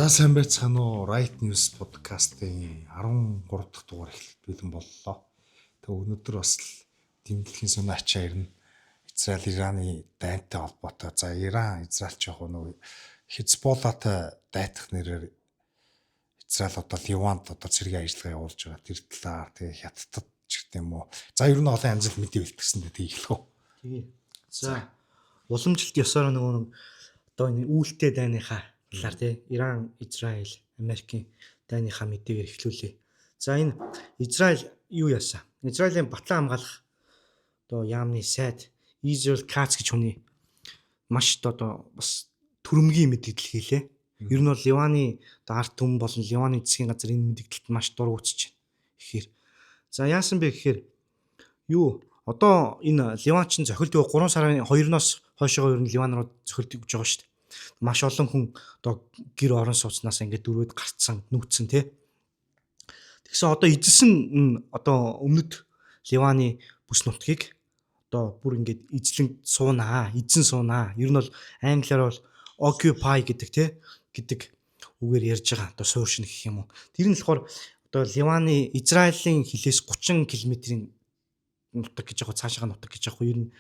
За, сайн байцгаана уу? Right News podcast-ын 13 дахь дугаар эхлэх бэлэн боллоо. Тэгээ өнөөдөр бас л тэмдэглэхийн сонио ачаа ирнэ. Израиль Ираны дайнтай холбоотой. За, Иран Израиль ч яг нөгөө Хезболлатай дайтах нэрээр Израиль одоо Ливанд одоо цэргийн ажиллагаа явуулж байгаа. Тэр талаар, тэгээ Хятадд ч гэдэг юм уу. За, ер нь олон янз бүр мэдээ бэлтгэсэн дээ, тэг эхлэх үү. Тэгээ. За, уламжлалт ёсоор нөгөө нэг одоо энэ үүлтэй дайныхаа талаар, тий, Иран, Израиль, Америкийн дайныхаа мэдээгээр эхлүүлье. За, энэ Израиль юу яасан? Израилийн батлан хамгаалах одоо яамны сайд Israel Katz гэж хүний маш одоо бас түрэмгий мэдээлэл хийлээ. Ер нь бол Ливаны одоо ард түмэн болон Ливаны засгийн газар энэ мэдээлэлд маш дургуутж байна. Гэхээр за, яасан бэ гэхээр юу, одоо энэ Ливан чинь зохилд 3 сарын 2-ноос хойшоо ер нь Ливан руу зохилд өгж байгаа шүү дээ. Маш олон хүн одоо гэр орон сууцнаас ингээд дөрвөөд гарцсан, нүүцсэн, тий. Тэгсэн одоо эзэлсэн одоо өмнөд Ливаны бүс нутгийг одоо бүр ингээд эзлэн суунаа, эзэн суунаа. Ер нь бол англиар бол occupy гэдэг, тий, гэдэг үгээр ярьж байгаа. Одоо сууршин гэх юм уу. Тэр нь болохоор одоо Ливаны Израилийн хилээс 30 км-ийн нутаг гэж яг цаашаа нутаг гэж яг ер нь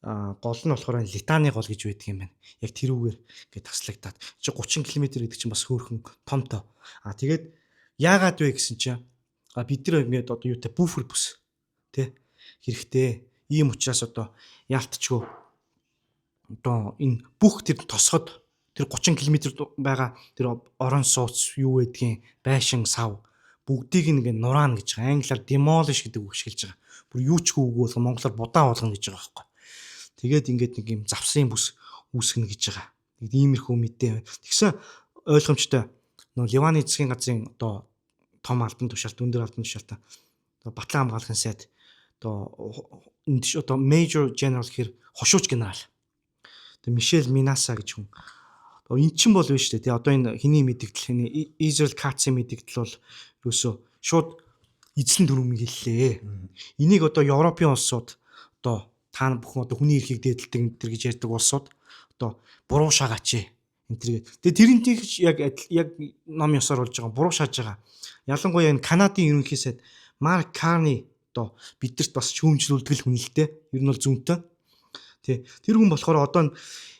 гол нь болохоор Литаны гол гэж байдаг юм байна. Яг тэрүүгээр ингээд таслагдаад. Чи 30 км гэдэг чинь бас хөөрхөн томтой. А тэгээд яагаад вэ гэсэн чинь бид нар ингээд одоо юутай буфер бүс, тэ, хэрэгтэй. Ийм учраас одоо яалтчгүй одоо энэ бүх тэр тосгод, тэр 30 км байгаа тэр орон сууц, юу гэдгийг, байшин сав бүгдийг нэг нураана гэж байгаа. Англиар demolish гэдэг үг ашиглаж байгаа. Бүр юу ч үг болох монголоор будаа болгоно гэж байгаа байхгүй. Тэгээд ингээд нэг юм завсын бүс үүсгэнэ гэж байгаа. Нэг иймэрхүү мэдээ байна. Тэгсэн ойлгомжтой, нөө Ливаны засгийн газрын одоо том албан тушаалт, өндөр албан тушаалтай одоо батлан хамгаалахын сайд одоо Major General гэхээр хошууч генерал. Одоо Мишель Минаса гэж хүн. Одоо эн чинь бол биш үү, тий, одоо энэ хиний мэдэгдэл, хиний Israel Katz-ийн мэдэгдэл бол ерөөсөө шууд эзлэн дүрмийг хэллээ. Энийг одоо Европын улсууд, одоо та бүхэн одоо хүний эрхийг дээдэлдэг энэ төр гэж ярьдаг улсууд одоо буруу шаагаач энэ төр гээд. Тэгээ тэрнтэй яг яг ном ёсоор болж байгаа, буруу шааж байгаа. Ялангуяа энэ Канадын ерөнхий сайд Марк Карни одоо бидэрт бас шүүмжлүүлдэг хүн л дээ. Ер нь бол зүүнтэй. Тэ. Тэр хүн болохоор одоо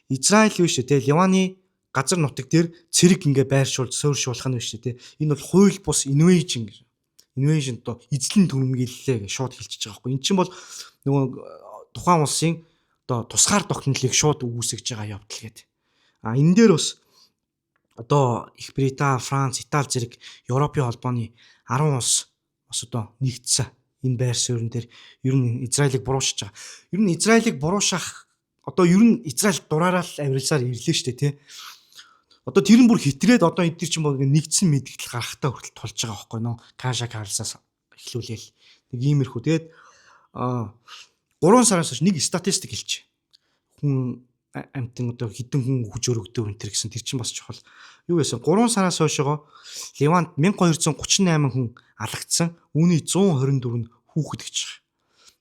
Израиль биш үү, те, Ливаны газар нутаг дээр цэрэг ингээ байршуулж суурьшуулах нь биш үү, те. Энэ бол хууль бус invasion гэж. Invasion, одоо эзлэн түрэмгийллээ гэж шууд хэлчихэж байгаа байхгүй. Эн чинь бол нөгөө тухайн улсын одоо тусгаар тогтнолыг шууд үүсгэж байгаа явдал гэдэг. А энэ дээр бас одоо Их Британи, Франц, Итали зэрэг Европын холбооны 10 улс бас одоо нэгдсэн. Энэ байр суурин дээр ер нь Израилийг буруушиж байгаа. Ер нь Израилийг буруушах одоо ер нь Израиль дураараа л авиралсаар ирлээ шүү дээ, тий. Одоо тэр нь бүр хитрээд одоо энэ чинь бол нэгдсэн мэдгдэл гарахтаа хүртэл тулж байгаа байхгүй нөө. Каша Карлсаас эхлүүлээл. Нэг иймэрхүү. Тэгээд 3 сараас хойш нэг статистик хэлчих. Хүн амтан одоо хэдэн хүн хүч өргөдөв энэ төр гэсэн, тэр чинь бас чухал. Юу гэсэн, 3 сараас хойшоо Ливанд 1238 хүн алагдсан. Үүний 124 нь хүүхэд гэж байгаа.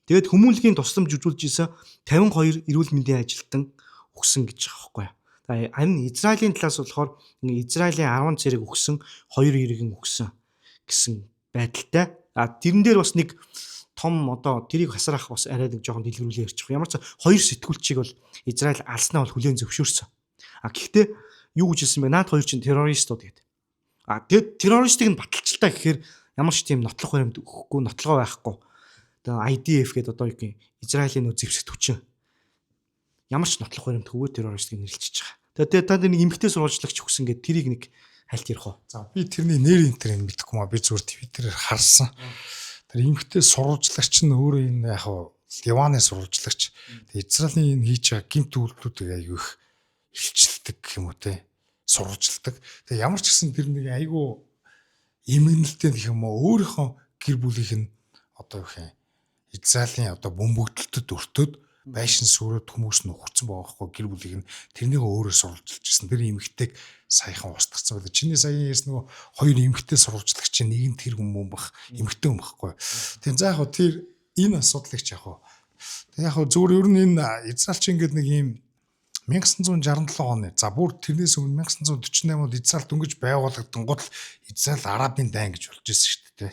Тэгээд хүмүүнлэгийн тусламж үзүүлж исэн 52 эрүүл мэндийн ажилтан өгсөн гэж байгаа байхгүй юу. Харин Израилийн талаас болохоор Израилийн 10 цэрэг өгсөн, 2 иргэн өгсөн гэсэн байдалтай. А тэрэн дээр бас нэг том одоо тэрийг хасраах бас арай нэг жоохон дэлгэрүүлээ ярьчих. Ямар ч хоёр сэтгүүлчийг бол Израиль алснаа бол хүлээн зөвшөөрсөн. А гэхдээ юу гэж хэлсэн бэ? Наад хоёр чинь террористууд гэдэг. А тэгээд террористыг нь баталчлаа гэхээр ямар ч тийм нотлох баримт өгөхгүй, нотлогоо байхгүй. Одоо IDF гэдэг одоо юу гэх Израилийн нөө зэвсэгт хүчин ямар ч нотлох баримт өгөө террористыг нэрлчихэж байгаа. Тэгээд та нэг эмгхтэй сурвалжлагч өгсөн гэдэг тэрийг нэг хальт ярих уу? За, би тэрний нэр энэ тэрийг мэдэхгүй маа, би зүгээр Твиттерээр харсан. Тэр эмгхтэй сурвалжлагч нь өөрөө энэ яг Ливаны сурвалжлагч. Тэгээ Израилийн энэ хийж байгаа гэмт үйлдэлүүдийг аягүй их илчилдэг гэх юм уу, те, сурвалжладаг. Тэгээ ямар ч гэсэн тэр нэг айгүй эмгэнэлтэй гэх юм уу, өөрийнхөө гэр бүлийнх нь одоо юу юм, Израилийн одоо бөмбөгдөлтөд өртөөд байшин сүрээд хүмүүс нь үхсэн байгаа байхгүй, гэр бүлийг нь тэрнийг өөрөө сурвалжилж ирсэн. Тэр эмэгтэйг саяхан устгацсан байлаа. Чиний саяхан ярьсан нөгөө хоёр эмэгтэй сурвалжлагч чинь нэг нь тэр хүн бах, эмэгтэй хүн байхгүй. Тийм, за яг хөө тэр энэ асуудлыг ч яг хөө. Тэг яг хөө зүгээр ер нь энэ Израиль чинь ингээд нэг ийм 1967 оны, за бүр тэрнээс өмнө 1948 онд Израиль дөнгөж байгуулагдангууд л Израиль Арабын дайн гэж болж ирсэн шүү дээ.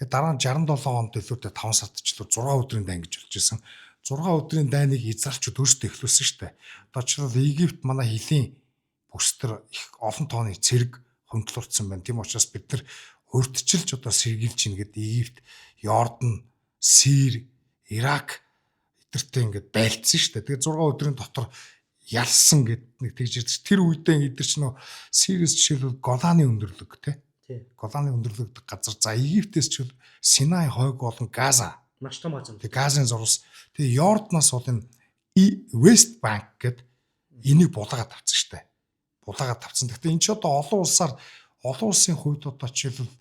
Тэгээ дараа нь 67 онд илүүтэй 5 сард ч илүү 6 өдрийн дайн гэж болж ирсэн. 6 өдрийн дайныг Израильчууд өөрсдөө эхлүүлсэн шүү дээ. Одоо жишээлбэл Египт манай хилийн бүс төр их олон тооны цэрэг хөндлөрцсөн байна. Тийм учраас бид нар урьдчилж одоо сэргийлж гин гэд Египт, Йордан, Сир, Ирак эдэртэй ингээд байлцсан шүү дээ. Тэгээ 6 өдрийн дотор ялсан гэд нэг тэгж ирдэг. Тэр үедээ эдэр чинь нөө Сириэс жишээлбэл Голаны өндөрлөг тий. Голаны өндөрлөг газар, за Египтээс ч Синай хойг болон Газа. Маш том газар. Тэгээ Газын зурвас. Тэгээ Йордноос бол энэ West Bank гэд энийг булаагаад авсан шүү дээ. Булаагаад авсан. Гэхдээ энэ ч одоо олон улсаар, олон улсын хувьд одоо жишээлбэл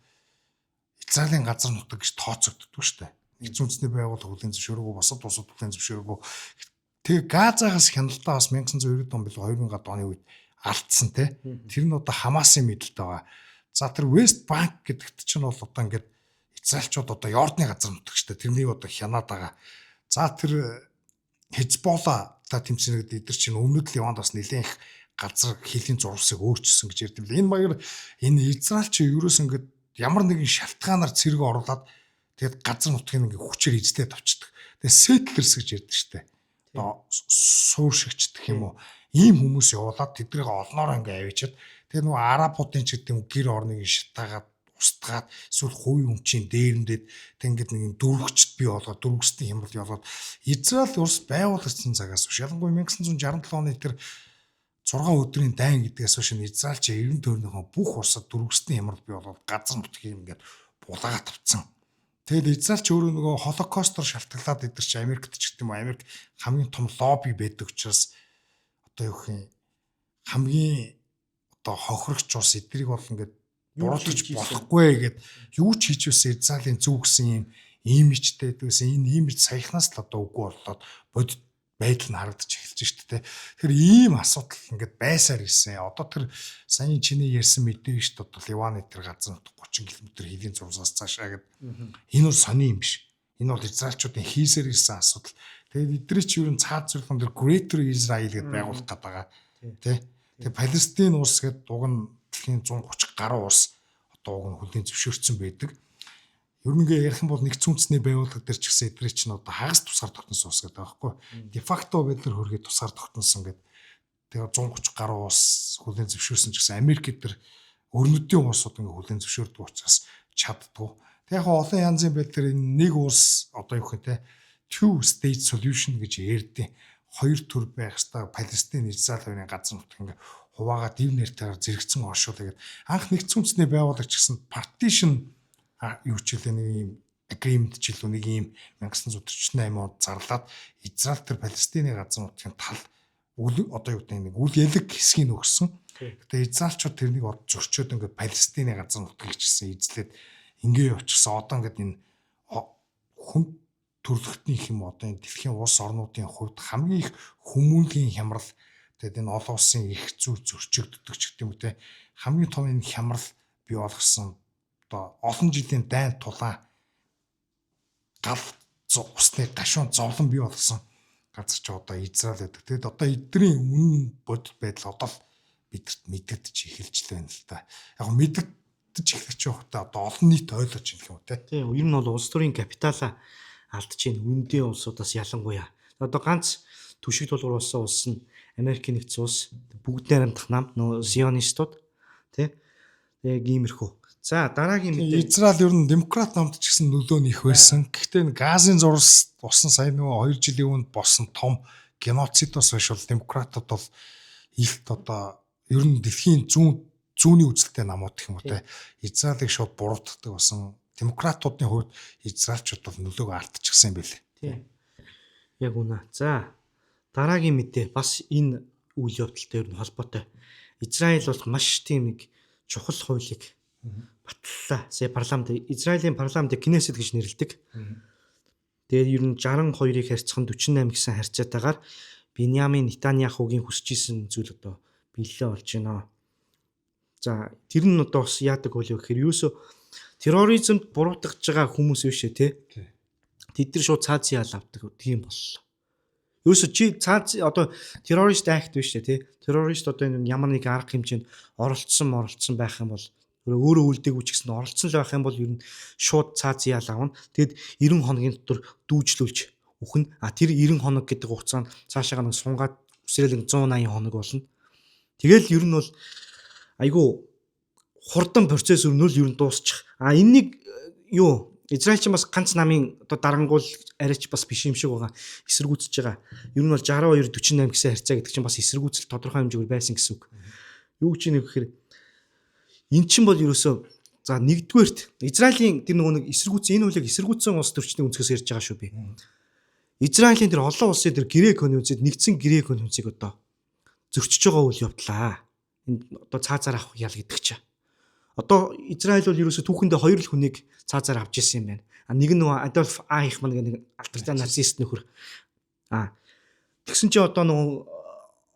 Израилийн газар нутаг гэж тооцогддог шүү дээ. Нэгдсэн үндэсний байгууллага хүлээн зөвшөөрөөгүй, бусад улсууд хүлээн зөвшөөрөөгүй. Тэгээ Газагаас хяналтаа бас 1990 он билүү 2000 оны үед алдсан те. Тэр нь одоо Хамасын мэдэлтэй байгаа. За тэр West Bank гэдэгт чинь бол одоо ингээд Израильчууд одоо Йордны газар нутаг шүү дээ. Тэрнийг одоо хянаад байгаа. За тэр Хезболла та тэмцэнэд эдэр чинь өмнөд Ливанд бас нэлээд их газар хилийн зурвасыг өөрчилсөн гэж ярьд юм лээ. Энэ маягаар энэ Израиль чи ерөөс ингээд ямар нэгэн шалтгаанаар цэрэг оруулаад тэгээд газар нутгийг ингээд хүчээр эзлээд авчдаг. Тэгээд settlers гэж ярьдаг шүү дээ. Одоо сууршигчдэх юм уу? Ийм хүмүүс явуулаад тэднийг олноороо ингээд авчиад тэгээд нөгөө арабуудын ч гэдэг юм гэр орныг шатаагаад устгаад эсвэл хувийн өмчийн дээрэмдээд тэг ингээд нэг юм дөрвөгчд бий болгоод дөрвөгчдийн хямрал явуулаад Израиль улс байгуулагдсан цагаас хойш, ялангуяа 1967 оны тэр 6 өдрийн дайн гэдгээс хойш Израиль чи эрен тойрныхоо бүх улсад дөрвөгчдийн хямрал бий болгоод газар нутгийг ингээд булаагаад авцсан. Тэгэл Израиль ч өөрөө нөгөө Холокостоор шалтгаалаад эдэр чи Америкт ч гэдэг юм уу, Америк хамгийн том лобби байдаг учраас одоо юу гэх юм, хамгийн одоо хохирогч улс эдрийг бол ингээд буруутгаж болохгүй гэд юу ч хийж байсан Израилийн зөв гэсэн юм имижтэй гэдгээс энэ имиж саяхнаас л одоо үгүй боллоод бодит байдал нь харагдаж эхэлж шүү дээ. Тэгэхээр ийм асуудал ингээд байсаар ирсэн. Одоо тэр саяын чиний ярьсан мэдээ шүү дээ. Одоо Ливаны тэр газар 30 км хилийн зурсаас цаашаа гэд. Энэ бол сони юм биш. Энэ бол Израильчуудын хийсээр ирсэн асуудал. Тэгээд эдгээр чи ер нь цаад зөвлөмөр тэр Greater Israel гэдээ байгуулах гээд байгаа. Тэ. Тэгээд Палестин улс гэдэг уг нь дэлхийн 130 гаруй улс одоо уг нь хүлээн зөвшөөрсөн байдаг. Ер нь ингээ ярих юм бол нэгдсэн үндэсний байгууллага дээр ч гэсэн эдгээр чинь одоо хагас тусгаар тогтносон улс гэдэг байгаа байхгүй. Дефакто байдлаар хөргөө тусгаар тогтносон гэдэг. Тэгээ 130 гаруй улс хүлээн зөвшөөрсөн ч гэсэн Америк дээр өрнөдийн улсууд ингээ хүлээн зөвшөөрдөг учраас чаддгүй. Тэгээ яг олон янзын байдлаар энэ нэг улс одоо юу гэх те two state solution гэж ярьдیں۔ Хоёр төр байх хэвээр Палестин, Израиль хоёрын газар нутаг ингээ хуваагаад ив нэртэйгээр зэрэгцэн оршуулъя гэд. Анх нэгдсэн үндэсний байгууллага ч гэсэн partition юу ч хэлээ нэг юм agreement ч илүү нэг юм 1948 онд зарлаад Израиль төр Палестины газар нутгийн тал одоо юу гэдэг нэг үл ялэг хэсгийг өгсөн. Гэтэ Израильчууд тэрнийг од зөрчөөд ингээд Палестины газар нутгийг ч гэсэн эзлээд ингээ явчихсан. Одоо ингээд энэ хүн төрөлхтний юм одоо энэ дэлхийн улс орнуудын хувьд хамгийн их хүмүүнлэгийн хямрал, тэгээд энэ олон улсын их зүй зөрчигддөг ч гэдэг юм те, хамгийн том энэ хямрал бий болгосон одоо олон жилийн дайн тулаан гал усны гашуун зовлон бий болгосон газар ч одоо Израиль байдаг. Тэгэд одоо эдний үнэн бодит байдал одоо л бидэрт мэдэгдэж эхэлж л байна л та. Яг мэдэгдэж эхлэх чинь явахдаа одоо олон нийт ойлгож байна гэх юм те. Тийм, ер нь бол улс төрийн капиталаа алдаж байна. Үндийн улсуудаас ялангуяа. Одоо ганц түшиг тулгуур болсон улс нь Америкийн нэгдсэн улс, бүгд найрамдах нам нөө зионистууд тий. Яг иймэрхүү. За дараагийн мэдээ. Израиль ер нь демократ намд ч гэсэн нөлөө нь их байсан. Гэхдээ энэ газын зурс усан сая нөгөө 2 жилийн өмнө болсон том геноцидоос хойш бол демократууд бол илт одоо ер нь дэлхийн зүүн зүүнний үзэлтэй намууд гэх юм уу те Израилийг шууд буруутгадаг болсон. Демократуудын хувьд Израильчууд бол нөлөөгөө алдчихсан юм билээ. Тийм. Яг үнэ. За дараагийн мэдээ бас энэ үйл явдалтай ер нь холбоотой. Израиль бол маш тийм нэг чухал хуулийг баталлаа. Сая парламент, Израилийн парламент Кнессет гэж нэрлэдэг. Тэгээд ер нь 62-ыг харьцах нь 48 гэсэн харьцаатайгаар Беньямин Нетаньяхугийн хүсэж исэн зүйл одоо биелэлээ болж байна. За тэр нь одоо бас яадаг вэ гэхээр юусо терроризмд буруутгаж байгаа хүмүүс биш ээ тий. Тэд нар шууд цаазын ял авдаг тийм боллоо. Ерөөсө чи цаад одоо terrorist act биш үү те. Террорист одоо энэ ямар нэг арга хэмжээнд оролцсон байх юм бол өөрөө үлдээгүй ч гэсэн оролцсон л байх юм бол ер нь шууд цааз яал авна. Тэгэд 90 хоногийн дотор дүүжлүүлж үхэн. А тэр 90 хоног гэдэг хугацаанд цаашаага нэг сунгаад үсрээл 180 хоног болно. Тэгэл ер нь бол айгүй хурдан процесс өрнөл ер нь дуусчих. А энэнийг юу Израиль ч бас ганц намын одоо дарангуул арайч бас биш юм шиг байгаа. Эсэргүүцэж байгаа. Ер нь бол 62 48 гэсэн харьцаа гэдэг чинь бас эсэргүүцэл тодорхой хэмжээгээр байсан гэсэн үг. Юу гэж юм гэхээр эн чинь бол ерөөсөө за нэгдүгээрт Израилийн тэр нөгөө нэг эсэргүүцсэн энэ хуулийг эсэргүүцсэн улс төрчний өнцгөөс ярьж байгаа шүү би. Израилийн тэр олон улсын тэр гэрээ конвенцэд нэгдсэн гэрээ конвенцийг одоо зөрчиж байгаа үйл явдлаа. Энэ одоо цаазаар авах ял гэдэг чинь. Одоо Израиль бол ерөөсө түүхэндээ хоёр л хүнийг цаазаар авч ирсэн юм байна. А нэг нь нөгөө Адольф Айхман гэх нэг алдартай нацист нөхөр. А тэгсэн чинь одоо нөгөө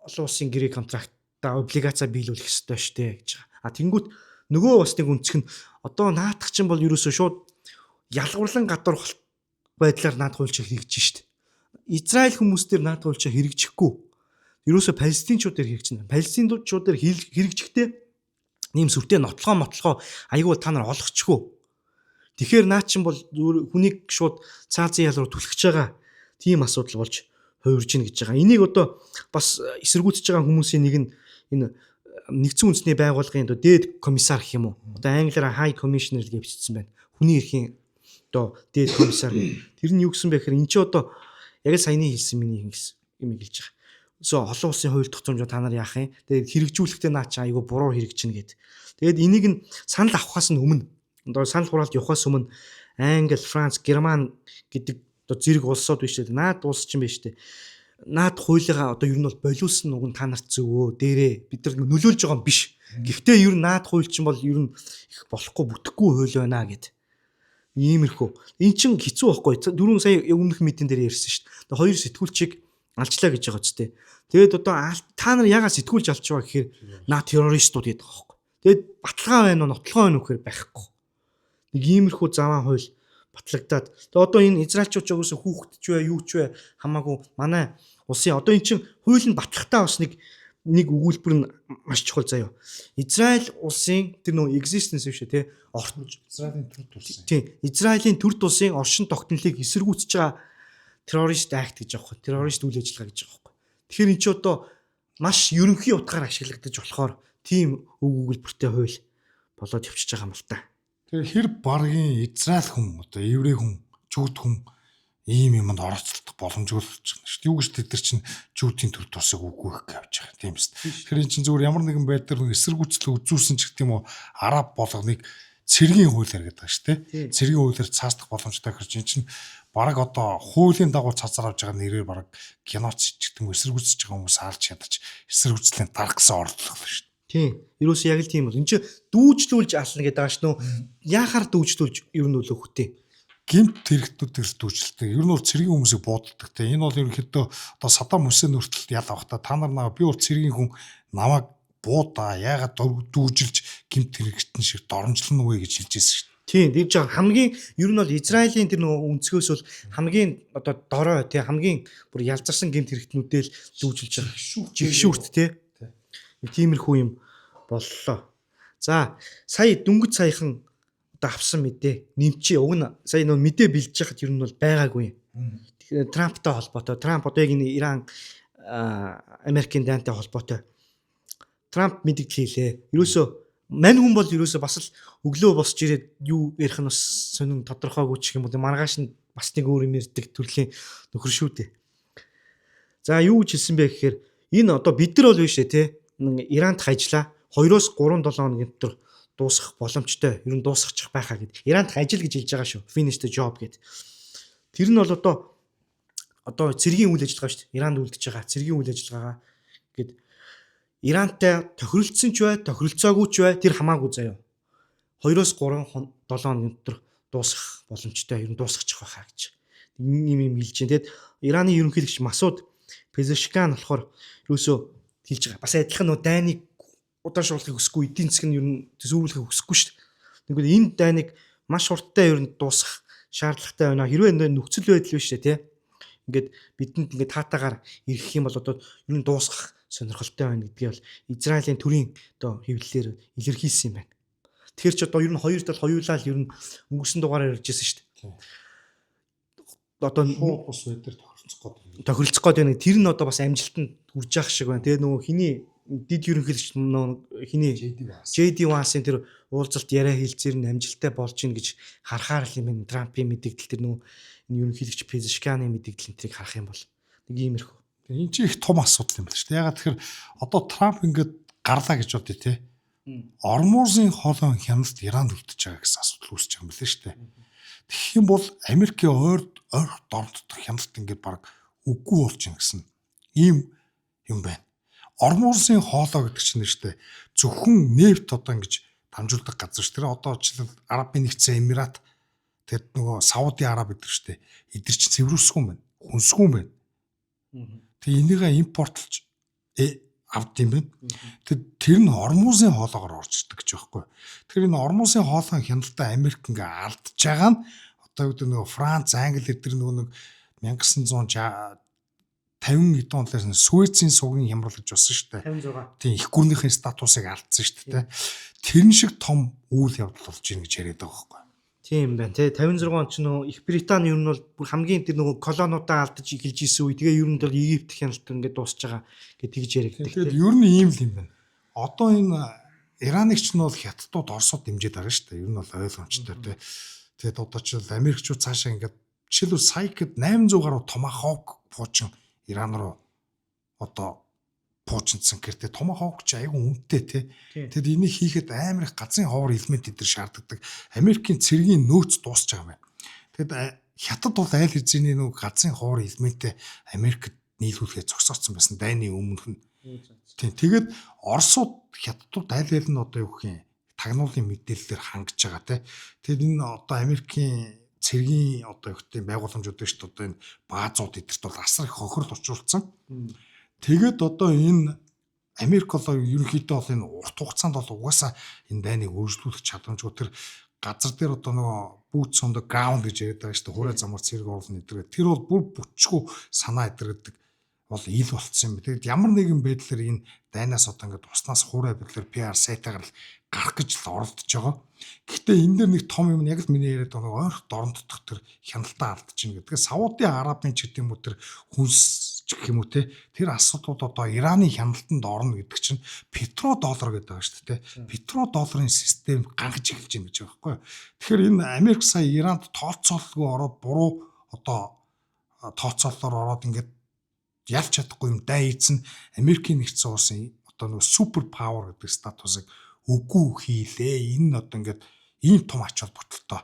олон улсын гэрээ контрактаа облигацаа биелүүлэх ёстой штэ гэж байгаа. А тэнгүүт нөгөө бас нэг өнцг нь одоо наатах чинь бол ерөөсө шууд ялгуурлан гадуурхалт байдлаар наад хуульч хэрэгжиж штэ. Израиль хүмүүс дээр наад хуульч хэрэгжихгүй. Ерөөсө палестинчууд дээр хэрэгжинэ. Палестинчууд дээр хэрэгжихдээ ийм сүртэй нотлогоо мотлогоо айгүй та нар олгочгүй. Тэгэхээр наа чин бол хүнийг шууд цаазын ял руу түлхэж байгаа тийм асуудал болж хувирж гин гэж байгаа. Энийг одоо бас эсэргүүцэж байгаа хүмүүсийн нэг нь энэ нэгдсэн үндэсний байгууллагын одоо дээд комиссар гэх юм уу. Одоо англиар High Commissioner гэж бичсэн байна. Хүний эрхийн одоо дээд комиссар. Тэр нь юу гэсэн бэ гэхээр эн чинь одоо яг л саяны хэлсэн миний юм хэлж байгаа. Өсөө олон улсын хууль тогтоомжоо та нар яах юм? Тэгээд хэрэгжүүлэхдээ наа чи айгүй буруу хэрэгжинэ гэд. Тэгээд энийг нь санал авахаас нь өмнө одоо санал хураалт явахаас өмнө Англи, Франц, Герман гэдэг одоо зэрэг улсууд биш үү? Наад улс чинь биш үү? Наад хуулигаа одоо ер нь бол болиулсан уг нь та нарт зөвөө дээрээ бид нар нөлөөлж байгаа юм биш. Гэхдээ ер нь наад хууль чинь бол ер нь их болохгүй бүтэхгүй хууль байна гэд. Иймэрхүү. Эн чин хэцүү байхгүй. Дөрөв сая өмнөх митинг дээр ярьсан шүү дээ. Хоёр сэтгүүлчийг алчлаа гэж байгаа ч тийм. Тэгээд одоо та нар ягаад сэтгүүлж алчваа гэхээр наа террористууд гэдэг байгаа байхгүй. Тэгээд баталгаа байна уу, нотлогоо байна уу гэхээр байхгүй. Нэг иймэрхүү заваан хууль батлагдаад. Тэгээд одоо энэ израилчууд ч угсаа хүүхэд ч бай, юу ч бай хамаагүй манай улсын одоо эн чин хууль нь батлахтаа бас нэг өгүүлбэр нь маш чухал заяа. Израиль улсын тэр нөгөө existence биш үү те Израилийн төрд улсын. Тийм. Израилийн төрд улсын оршин тогтнолыг эсэргүүцэж байгаа terrorist act гэж байгаа байхгүй. Террорист үйл ажиллагаа гэж байгаа байхгүй. Тэгэхээр эн чи одоо маш ерөнхий утгаар ашиглагдаж болохоор тийм үг өгүүлбэртэй хууль болоод явчихж байгаа юм л та. Тэгэхээр хэр баргийн Израиль хүн одоо еврей хүн, жүүд хүн ийм юмд оролцох боломжгүй л болж байгаа шүү дээ. Юу гэж тэд нар чинь жүүдийн төр тусыг үгүй их гэж байгаа тийм биз. Тэгэхээр эн чинь зүгээр ямар нэгэн байдлаар эсэргүүцэл үзүүлсэн ч гэх юм уу араб болгоныг цэргийн хуулиар гэдэг байгаа шүү дээ. Цэргийн хуулиар цаастах боломжтой гэхэр чинь чинь бараг одоо хуулийн дагуу цацаар авч байгаа нэрээр бараг геноцид ч гэдэг юм эсэргүүцэж байгаа хүмүүс алж ядаж эсэргүүцлийн дарах гэсэн орлого л шүү дээ. Тийм. Ерөөсөө яг л тийм бол. Энд чинь дүүжлүүлж ална гэдэг байгаа ш нөө. Яахаар дүүжлүүлж ер нь үл өгөхтэй. Гэмт хэрэгтүүдээр дүүжлэлтэй. Ер нь бол цэргийн хүмүүсийг бууддаг те. Энэ бол ерөнхийдөө одоо Саддам Хүсейн хүртэл ял авах та нар наа би бол цэргийн хүн намайг буудаа яагаад дүүжилж гэмт хэрэгтэн шиг доромжлно вэ гэж хэлж байсан шүү дээ. Тийм, тэр жаа хамгийн ер нь бол Израилийн тэр нөгөө өнцгөөс бол хамгийн одоо дорой тий хамгийн бүр ялзарсан гэмт хэрэгтнүүдээ л дүүжилж байгаа. Жигшүүрт тий. Тиймэрхүү юм боллоо. За, сая дөнгөж саяхан одоо авсан мэдээ нэмчээ. Уг нь сая нөгөө мэдээ бэлдэж байхад ер нь бол байгаагүй. Тэгэхээр Трамптай холбоотой. Трамп одоо яг энэ Иран Америкийн дайнтай холбоотой. Трамп мэдэгдэл хийлээ. Ерөөсөө мань хүн бол ерөөсөө бас л өглөө босч ирээд юу ярих нь бас сонин тодорхойгүй ч юм уу. Маргааш нь бас нэг өөр юм ярьдаг төрлийн нөхөр шүү дээ. За юу гэж хэлсэн бэ гэхээр энэ одоо бид нар бол биш ээ те Иранд хайжлаа 2-оос 3 7 хоногийн дотор дуусгах боломжтой. Ер нь дуусгачих байхаа гэд. Иранд ажил гэж хэлж байгаа шүү. Finish the job гэд. Тэр нь бол одоо цэргийн үйл ажиллагаа шүү дээ. Иранд үлдэж байгаа цэргийн үйл ажиллагаагаа гэд Ирантай тохиролцсон ч бай, тохиролцоогүй ч бай тэр хамаагүй заяа. 2-оос 3 7 хоногийн дотор дуусгах боломжтой. Ер нь дуусгачих байхаа гэж. Ийм юм хэлж байна. Тэгэд Ираны ерөнхийлөгч Масуд Пезешкан болохоор ерөөсөө хэлж байгаа. Бас адилхан нөө дайныг удаашруулахыг хүсэхгүй, эдийн засаг нь ер нь төсөөвлөхийг хүсэхгүй шүү дээ. Тэгвэл энэ дайныг маш хурдтай ер нь дуусгах шаардлагатай байна. Хэрвээ нөхцөл байдал биш үү те. Ингээд бидэнд ингээд таатаагаар ирэх юм бол одоо ер нь дуусгах сонирхолтой байна гэдгийг бол Израилийн төрийн одоо хэвлэлээр илэрхийлсэн юм байна. Тэгэхээр ч одоо ер нь хоёр тал хоёулаа л ер нь өнгөрсөн дугаараар ярьж байсан шүү дээ. Одоо шууд бус өдөр тохиролцох гээд тохиролцох гээд байна. Тэр нь одоо бас амжилтанд хүрж явах шиг байна. Тэгээ нөгөө хиний дид ерөнхийлөгч нөгөө хиний JD Vance-ын тэр уулзалт яриа хэлцээр нь амжилттай болж гин гэж харахаар л юм байна. Трампын мэдэгдэл тэр нөгөө энэ ерөнхийлөгч Пезешканы мэдэгдэл энэ тэрийг харах юм бол нэг иймэрхүү. Энэ чинь их том асуудал юм байна шүү дээ. Ягаад тэгэхээр одоо Трамп ингээд гарлаа гэж бодъё те. Ормузын хоолойн хяналт Иранд үлдэж байгаа гэсэн асуудал үүсэж байгаа юм байна шүү дээ. Тэгэх юм бол Америкийн ойр ойрох дорнод хяналт ингээд баг үгүй болж байна гэсэн ийм юм байна. Ормузын хоолой гэдэг чинь шүү дээ. Зөвхөн нефть одоо ингэж дамжуулдаг газар шүү. Тэр одоо жишээлбэл Арабын нэгдсэн Эмират, тэгэд нөгөө Сауди Араб гэдэг шүү дээ. Эдгээр чинь цэврүүлсгүй юм байна. Хүнсгүй юм байна. Тэгээ энийгээ импортлж авд юм байна. Тэр нь Ормузын хоолоогоор орж ирдэг гэж байхгүй. Тэгэхээр энэ Ормузын хоолойн хяналтаа Америк ингээ алдж байгаа нь одоо юу гэдэг нөгөө Франц, Англи эдгээр нөгөө нэг 1950 хэдэн онлоор Суэцийн сугийн хямрал гэж болсон шүү дээ. 56. Тийм, их гүрнийхэн статусыг алдсан шүү дээ. Тэрэн шиг том үйл явдал болж ийн гэж яриад байгаа байхгүй. Тийм байна тий. 56 он ч нөгөө Их Британи ер нь бол бүр хамгийн тэр нөгөө колониудаа алдаж эхэлж исэн үе. Тэгээ ер нь бол Египт хяналт ингээд дуусч байгаа гэж тэгж яригддаг. Тэгээд ер нь ийм л юм байна. Одоо энэ Ираныг ч нь бол хятадууд, Оросууд дэмжиж байгаа шүү дээ. Ер нь бол ойлгомжтой тий. Тэгээд одоо ч бол Америкчууд цаашаа ингээд жишээлбэл сая гэд 800 гаруй томахок пуучин Иран руу одоо пуужинсан гэр тэ томахок ч айгүй үнэтэй тий. Тэгэд энийг хийхэд амар их газрын ховор элемент эдэр шаарддаг. Америкийн цэргийн нөөц дуусч байгаа юм байна. Тэгэд хятад бол айл хэзээний нөгөө газрын ховор элементээ Америкт нийлүүлэхээ зогсооцсон байсан дайны өмнөх нь. Тийм. Тэгээд Оросууд, хятадууд аль аль нь одоо юу гэх юм тагнуулын мэдээллээр хангаж байгаа тий. Тэгэд энэ одоо Америкийн цэргийн одоо юу гэх юм байгууламжууд шүү дээ. Одоо энэ баазууд эдэрт бол асар их хохирол учруулсан. Тэгээд одоо энэ Америк бол ерөнхийдөө бол энэ урт хугацаанд бол угаасаа энэ дайныг өргөжлүүлэх чадамжгүй. Тэр газар дээр одоо нөгөө boots on the ground гэж яриад байгаа шүү дээ. Хураа замаар цэрэг оруулна эдгээр. Тэр бол бүр бүчгүй санаа эдэр гэдэг бол ил болцсон юм. Тэгээд ямар нэгэн байдлаар энэ дайнаас одоо ингээд уснаас хуурай байдлаар PR сайтаагаар л гарах гэж л оролдож байгаа. Гэхдээ энэ дээр нэг том юм нь яг л миний яриад байгаа нэг ойрох дорнод дох тэр хяналтаа алдчихна гэдэг. Сауди Арабын ч гэдэг юм уу, тэр хүнс ч гэх юм уу те, тэр асуудлууд одоо Ираны хяналтанд орно гэдэг чинь петро доллар гэдэг байгаа шүү дээ. Петро долларын систем гангаж эхэлж байна гэж байгаа байхгүй юу. Тэгэхээр энэ Америк сая Иранд тооцоолгүй ороод, буруу одоо тооцооллоор ороод ингээд ялч чадахгүй юм дай эзэн Америкийн нэгдсэн улсын одоо нөгөө super power гэдэг статусыг үгүй хийлээ. Энэ нь одоо ингээд ийм том ач холбогдолтой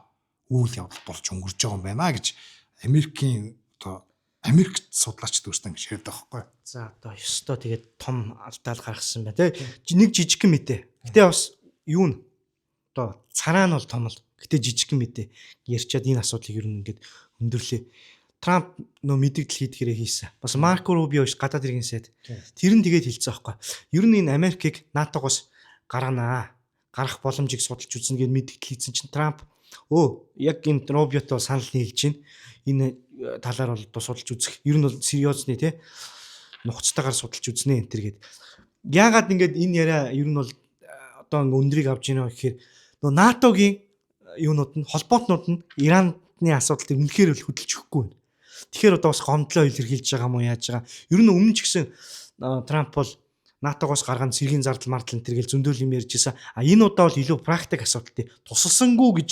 үйл явдал болж өнгөрч байгаа юм байна гэж Америкийн одоо Америкт судлаачд өөрсдөө ингэж яриад байгаа байхгүй. За, одоо ёстой тэгээд том алдаал гаргасан байна тий. Нэг жижигхэн мэдээ. Гэтэ бас юу н одоо цараа нь бол том л. Гэтэ жижигхэн мэдээ ярьчаад энэ асуудлыг ер нь ингээд өндөрлөө. Трамп нөө мэдэгдэл хийдгээрээ хийсэн. Бас Марко Рубио ш гадаад иргэн сайд. Тэр нь тэгээд хэлсэн аахгүй. Ер нь энэ Америкийг НАТОгоос гарганаа. Гарах боломжийг судалж үзнэ гэд мэдэгдэл хийсэн чинь Трамп өө яг энэ Рубиотой санал нийлж байна. Энэ талаар бол одоо судалж үзэх. Ер нь бол сериозны те нухацтайгаар судалж үзнэ энэ төр гээд. Яагаад ингээд энэ яриа ер нь бол одоо ингээ өндрийг авч ийнэ гэхээр нөгөө НАТОгийн юунууд нь, холбоотнууд нь Ираны асуудал дээр үнэхээр л хөдөлж өгөхгүй байна. Тэгэхээр одоо бас гомдлоо илэрхийлж байгаа юм уу, яаж байгаа. Ер нь өмнө ч гэсэн Трамп бол НАТОгоос гарган цэргийн зардал мардал энэ төр гэл зөндөл юм ярьж байсан. А энэ удаа бол илүү практик асуудалтай тусалсангүй гэж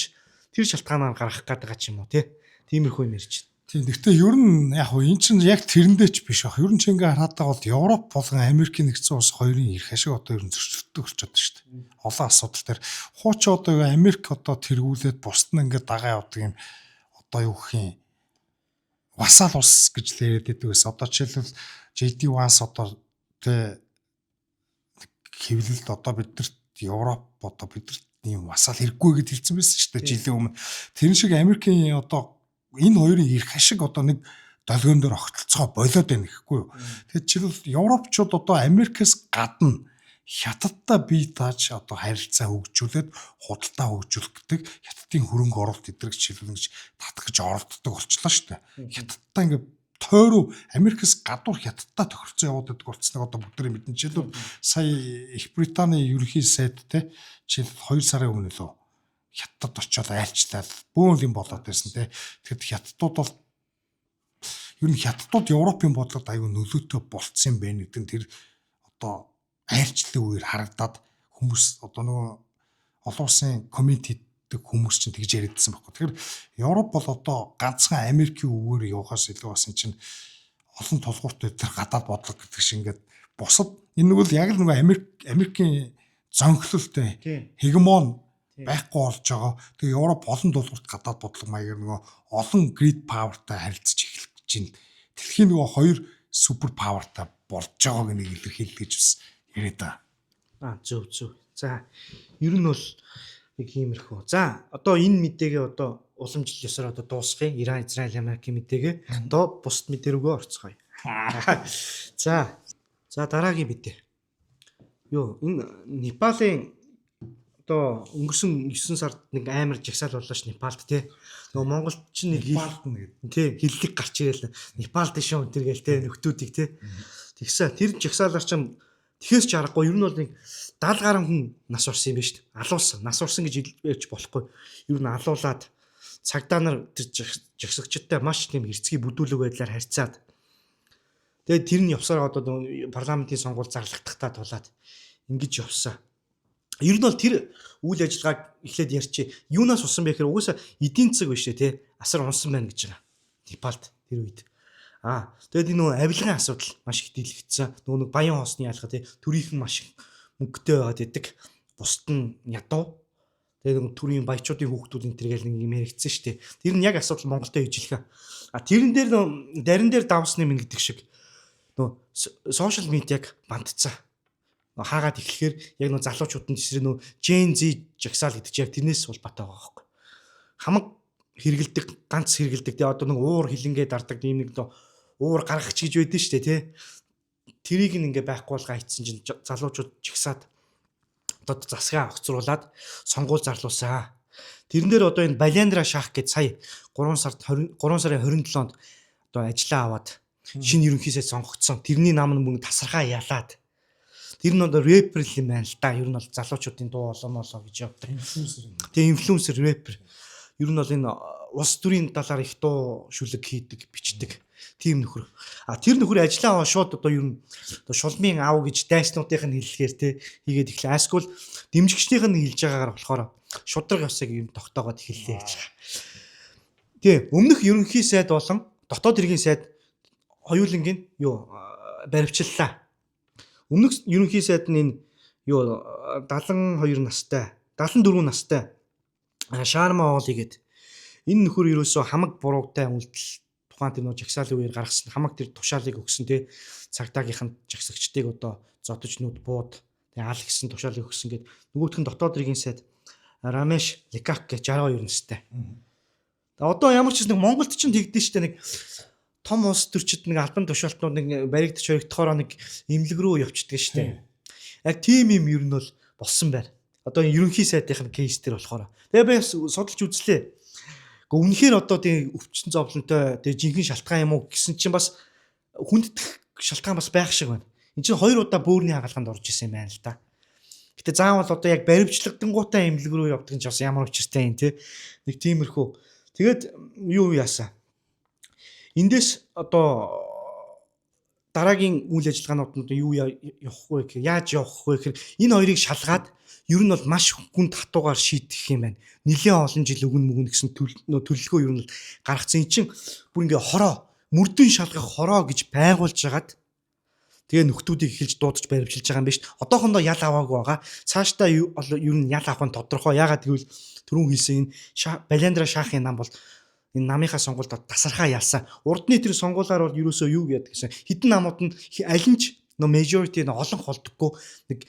тэр шалтгаанаар гаргах гээд байгаа ч юм уу те. Тиймэрхүү юм ярьж байна. Тийм. Гэхдээ ер нь яг хуу эн чинь яг тэрэндээ ч биш баг. Ер нь чи ингээ хараад байгаа бол Европ болон Америкийн нэгдсэн улс хоёрын эрх ашиг одоо ер нь зөрчилддөг болчиход шүү дээ. Олон асуудал дээр хуучин одоо Америк одоо тэргүүлээд бусд нь ингээ дагаа явдаг юм одоо юу гэх юм васаал улс гэж л яриад байдаг байсан. Одоо жишээлбэл JD Vance одоо тэ хэвлэлд одоо биднэрт Европ одоо биднэрт ийм васаал хэрэггүй гэж хэлсэн байсан шүү дээ жилийн өмнө. Тэр шиг Америкийн одоо энэ хоёрын эрх ашиг одоо нэг долгион дээр огтлцоо болоод байна гэхгүй юу. Тэгэхээр жишээлбэл Европчууд одоо Америкээс гадна хятадтай бие дааж одоо харилцаа хөгжүүлээд худалдаа хөгжүүлэх гэдэг хятадын хөрөнгө оруулалт эдрэг жишээлбэл ингэж татах гэж оролддог болчлоо шүү дээ. Хятадтай ингээ тойруу Америкээс гадуур хятадтай тохиролцоо яваад байдаг болцсныг одоо бүгдээрээ мэднэ. Жишээлбэл сая Их Британий ерөнхий сайд те жишээлбэл 2 сарын өмнө лөө хятадд очиод айлчлал бөөн юм болоод байсан те. Тэгэхэд хятадууд бол ер нь хятадууд Европын бодлогод аюу нөлөөтэй болцсон юм байна гэдэг нь тэр одоо айлчлалын үеэр харагдаад хүмүүс одоо нөгөө олон улсын коммент хийдэг хүмүүс чинь тэгж яриадсан байхгүй. Тэгэхээр Европ бол одоо ганцхан Америкийн өвөөр явахаас илүү бас эн чинь олон тулгууртай тэр гадаад бодлого гэдэг шиг ингээд бусад энэ нэг бол яг л нөгөө Америкийн зонхлолтой хегемон байхгүй болж байгаа. Тэгээ Европ олон тулгуурт гадаад бодлого маягаар нөгөө олон great power-тай харилцаж эхлэх гэж байна. Дэлхийн нөгөө хоёр супер power-тай болж байгааг нэг илэрхийлэл гэж бас яриад байгаа. Аа зөв зөв. За ер нь бол нэг иймэрхүү. За одоо энэ мэдээгээ одоо уламжлал ёсоор одоо дуусгая. Иран, Израиль, Америкийн мэдээгээ одоо бусад мэдээ рүүгээ орцгоё. За. За дараагийн мэдээ. Юу энэ Непалийн одоо өнгөрсөн 9 сард нэг амар жагсаал боллоо ш Непалд тий. Нөгөө Монголд чинь нэг Непалд нэг тий хиллэг гарч ирээл Непалд шүү энэ гээл тий нөхдүүдийг тий. Тэгсэн тэр жагсаалаар чинь тэгэхээс ч аргагүй ер нь бол нэг 70 гаруй хүн нас орсон юм байна шүү дээ. Алуулсан. Нас орсон гэж ярьж болохгүй. Ер нь алуулаад цагдаа нар тэр жагсагчдтай маш тийм хэрцгий бүдүүлэг байдлаар харьцаад тэгээд тэр нь явсаар одоо парламентын сонгуул зарлагдахтаа тулаад ингэж явсан. Ер нь бол тэр үйл ажиллагааг эхлээд ярьчих. Юунаас усан бэ гэхээр угаасаа эдийн засаг биш үү те асар унсан байна гэж байгаа. Непалд тэр үед. Аа тэгээд энэ нөгөө авилгын асуудал маш их дийлэгдсэн. Нөгөө нэг баян хоосны ялгаа те төрийнхэн маш их мөнгөтэй байгаад идэг. Бусд нь ядуу. Тэгээд нөгөө төрийн баячуудын хүүхдүүд энэ төргээл нэг юм яригдсан шүү дээ. Тэр нь яг асуудал Монголтой ижилхэн. А тэрэн дээр нөгөө дарин дээр давсны минь гэдэг шиг нөгөө сошиал медиаг бантцсан. Хаагаад эхлэхээр яг нөө залуучууд нь тэсрээ нөө Gen Z жагсаал гэдэг чинь яг тэрнээс улбатай байгаа байхгүй. Хамаг хэрэгэлдэг, ганц хэрэгэлдэг тий одоо нэг уур хилэнгээ дардаг ийм нэг уур гаргах гэж байдэн шүү дээ тий. Тэрийг нь ингээ байхгүй болгоо айтсан чинь залуучууд жагсаад одоо засгаа огцруулад сонгуул зарлуулсан. Тэрэн дээр одоо энэ Баляндра Шах гэж сая 3 сард 20 3 сарын 27-нд одоо ажиллаа аваад шинэ ерөнхий сайд сонгогдсон. Тэрний нам нь мөн тасархаа ялаад тэр нь одоо рэпер л юм байна л да. Ер нь бол залуучуудын дуу олон молоо гэж явдаг. Тэгээ инфлюенсер рэпер. Ер нь бол энэ улс төрийн талаар их дуу шүлэг хийдэг, бичдэг. Тийм нөхөр. А тэр нөхөр ажиллаа аваа шууд одоо ер нь одоо шулмын ав гэж дайснуудынх нь хэллэгээр те хийгээд эхлэв. Аскул дэмжигчдийнх нь хэлж байгаагаар болохоор шудраг ёсыг юм тогтоогоод эхэллээ гэж байгаа. Тий, өмнөх ерөнхий сайд болон дотоод хэргийн сайд хоёулангийн юу баривчлалаа. Өмнөх ерөнхий сайд нь энэ юу 72 настай, 74 настай Шарма Оли гээд энэ нөхөр ерөөсөө хамаг буруутай үйлдэл тухайн тэр нөө жагсаалын үеэр гаргасан хамаг тэр тушаалыг өгсөн те цагдаагийнхан жагсагчдыг одоо зодож нүд бууд тэг ал гэсэн тушаалыг өгсөн гээд нөгөөх нь дотоод хэргийн сайд Рамеш Лекак гэж 62 настай. Одоо ямар ч нэг Монголд ч тэгдэж штэ нэг том улс төрчид нэг албан тушаалтнууд нэг баригдаж хоригдохороо нэг имлэг рүү явчихдаг штэ. Яг тийм юм ер нь бол болсон байна. Одоо ерөнхий сайдынх нь кейс дээр болохоор. Тэгээ би бас судалж үзлээ. Гэхдээ үнэхээр одоо тийм өвчин зовлонтой тэгээ жинхэнэ шалтгаан юм уу гэсэн чинь бас хүндэтгэх шалтгаан бас байх шиг байна. Энд чинь хоёр удаа бөөрийн хагалгаанд орж исэн юм байна л да. Гэтэ заавал одоо яг баримтчлагтангуудаа эмнэлэг рүү явдаг нь ч бас ямар учиртай юм те. Нэг тиймэрхүү. Тэгээд юу яасан? Эндээс одоо дараагийн үйл ажиллагаанууд нь юу явах вэ гэхээр яаж явах вэ гэхээр энэ хоёрыг шалгаад ер нь бол маш хүнд хатуугаар шийдэх юм байна. Нилээн олон жил өгнө мөгнө гэсэн төлөвлөгөө ер нь бол гаргацсан. Эн чинь бүр ингээ хороо мөрдөн шалгах хороо гэж байгуулж хагаад тэгээ нөхдүүдийг эхэлж дуудаж баримчилж байгаа юм биш. Одоохондоо ял аваагүй байгаа. Цаашдаа ер нь ял авах нь тодорхой. Ягаад гэвэл түрүүн хэлсэн энэ Баляндра Шахын нам бол энэ намынхаа сонгуульд тасархаа ялсан. Урдны тэр сонгуулаар бол ерөөсөө юу гэдэг гэсэн хитэн намууд нь аль нь ч нөө majority нь олон холдоггүй нэг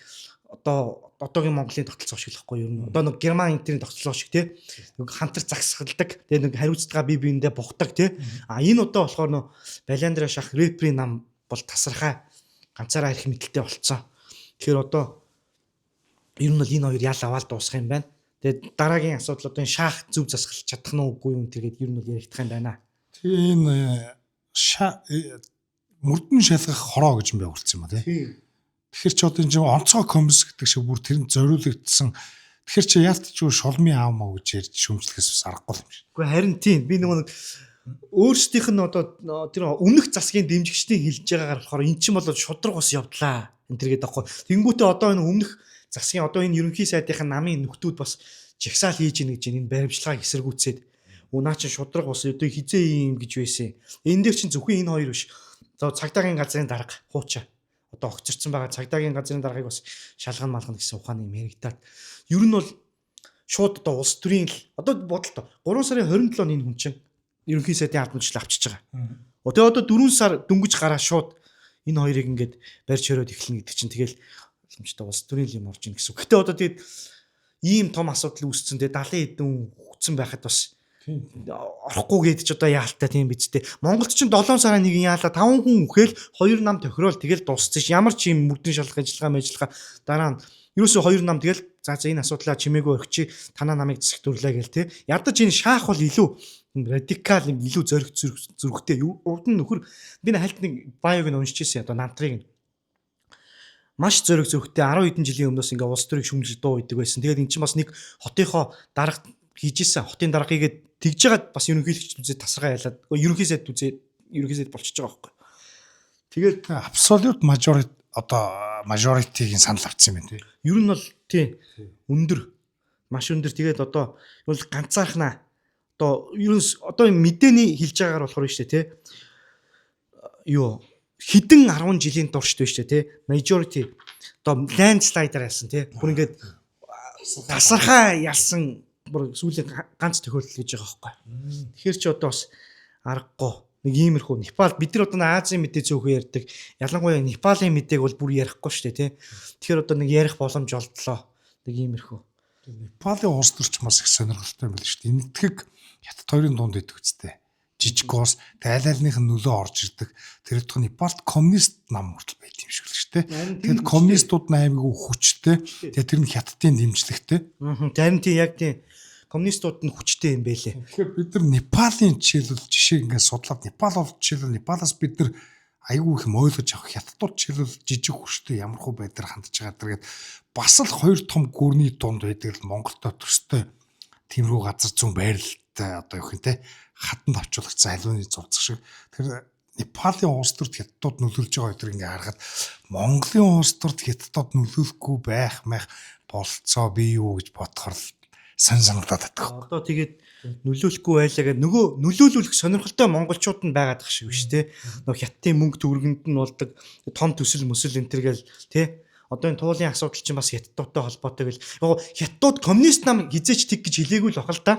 одоо одоогийн Монголын тогтолцоо шиг л байхгүй юу? Одоо нэг Герман интерийн тогтолцоо шиг тий. Нэг хамтар загсгалдаг. Тэгээ нэг хариуцлага бие биендээ бухдаг тий. А энэ удаа болохоор нөө Баляндра Шах рэперийн нам бол тасархай ганцаараа ирэх мэдлэлтэй болцсон. Тэгэхээр одоо ер нь бол энэ хоёр ял аваад дуусах юм байна. Тэгээд дараагийн асуудал одоо энэ шаах зөв засгалж чадах нь үгүй юм тэргээд ер нь бол яригдах юм байна. Тэгээ энэ Мөрдөн шалгах хороо гэж юм байгуулсан юм а тий. Тэгэхээр чи одоо энэ чинь онцгой комисс гэдэг шиг бүр тэрэнд зориулагдсан. Тэгэхээр чи яалтч юу шулмын аав маа гэж ярьж шүмжлэхээс бас аргагүй юм шиг. Үгүй харин тийм би нөгөө нэг өөрсдийнх нь одоо тэр өмнөх засгийн дэмжигчдийн хэлж байгаагаар болохоор эн чинь бол шудраг ус явдлаа энэ төр гэдэг аахгүй. Тэнгүүтээ одоо энэ өмнөх засгийн одоо энэ ерөнхий сайдынхаа намын нөхдүүд бас жагсаал хийж ийн гэж энэ баримтчилгааг эсэргүүцээд наа чин шудраг ус одоо хизээ юм гэж байсан. Энэ дээр чин зөвхөн энэ хоёр биш. Одоо цагдаагийн газрын дарга хуучаа одоо огцорцсон байгаа цагдаагийн газрын даргаыг бас шалган малгана гэсэн ухааны юм яригадаад ер нь бол шууд одоо улс төрийн л одоо бодолтой 3 сарын 27-нд энэ хүн чинь ерөнхий сайдын албан авчиж байгаа. Тэгээ одоо 4 сар дөнгөж гараа шууд энэ хоёрыг ингээд барьж хориод эхэлнэ гэдэг чинь тэгэл боломжтой улс төрийн юм орж ийн гэсэн. Гэтэ одоо тэгээд ийм том асуудал үүссэн тэгээ 70 хэдэн хүцэн байхад бас орохгүй гээд ч одоо яалтай тийм биз дээ. Монголд ч 7 сарын 1 яалаа 5 хүн үхэл 2 нам тохироол тэгэл дууссан ш. Ямар ч юм мөрдөн шалгах ажиллагаа дараа нь ерөөсөө 2 нам тэгэл за энэ асуудлаа чимээгүй орхичи танаа намыг засагтүрлээ гээл те. Ядаж энэ шаах бол илүү радикал юм илүү зориг зүрхтэй. Урд нь нөхөр би хальт нэг биог нь уншиж ирсэн одоо намтрыг нь маш зориг зүрхтэй 10 хэдэн жилийн өмнөөс ингээ улс төрийг шүмжил дуу идэг байсан. Тэгээд эн чинь бас нэг хотынхоо дарга хийж исэн. Хотын дарга хийгээд тэгж жагаад бас ерөнхийлөгч үзээ тасархаа ялаад ерөнхий сайд үзээ ерөнхий сайд болчихж байгаа байхгүй. Тэгээд absolute majority одоо majority-гийн санал авсан юм байна тий. Ер нь бол тий өндөр маш өндөр. Тэгээд одоо бол ганцаархнаа одоо ер нь одоо мэдээний хэлж байгаагаар болохоор шүү дээ тий. Юу хэдэн 10 жилийн туршид байна шүү дээ тий. Majority одоо landslide-аар ялсан тий. Бүр ингээд тасархаа ялсан бүр сүүлийн ганц тохиолдол гэж байгаа байхгүй. Тэгэхээр чи одоо бас аргагүй нэг иймэрхүү Непал бид нар одоо Азийн мэдээ цөөхөн ярьдаг. Ялангуяа Непалийн мэдээг бол бүр ярихгүй шүү дээ тий. Тэгэхээр одоо нэг ярих боломж олдлоо. Нэг иймэрхүү. Непалийн улс төрч бас их сонирхолтой юм байна шүү дээ. Энэтхэг хятад хоёрын дунд идэх үстэй. Жижиг улс айл айлных нь нөлөө орж ирдэг. Тэр утга Непалд коммунист нам хүртэл байт юм шиг л шүү дээ. Тэгэд коммунистууд нь аймаг хүчтэй. Тэгээд тэр нь хятадын дэмжлэгтэй. Харин тийм яг тийм коммунистууд нь хүчтэй юм бэлээ. Тэгэхээр бид нар Непалийн жишээлбэл жишээ ингээд судлаад Непал бол жишээлбэл Непалаас бид нар айгүй их юм ойлгож авах хятадууд жишээлбэл жижиг хүчтэй ямар хөө байдлаар хандж байгаа дэр гээд бас л хоёр том гүрний дунд байдаг л Монголтой төстэй тиймэрхүү газар зүүн байралтай одоо юу хин те хатанд авчуулагдсан халууны зурцах шиг тэр Непалийн улс төрд хятадууд нөлөөлж байгаа өдр ингээ харахад Монголын улс төрд хятадууд нөлөөлөхгүй байх мэх болцоо би юу гэж бодохоор л сан санагдаад байдаг. Одоо тэгээд нөлөөлөхгүй байлаа гэдэг нөгөө нөлөөлүүлэх сонирхолтой монголчууд нь байгаад тах шиг биш те. Нөгөө хятадын мөнгө төгрөгөнд нь болдог том төсөл мөсөл энэ төр гээл те. Одоо энэ туулын асуудал чинь бас хятадтай холбоотой гэл. Яг хятадууд коммунист нам хизээч тэг гэж хэлээгүй л бах л та.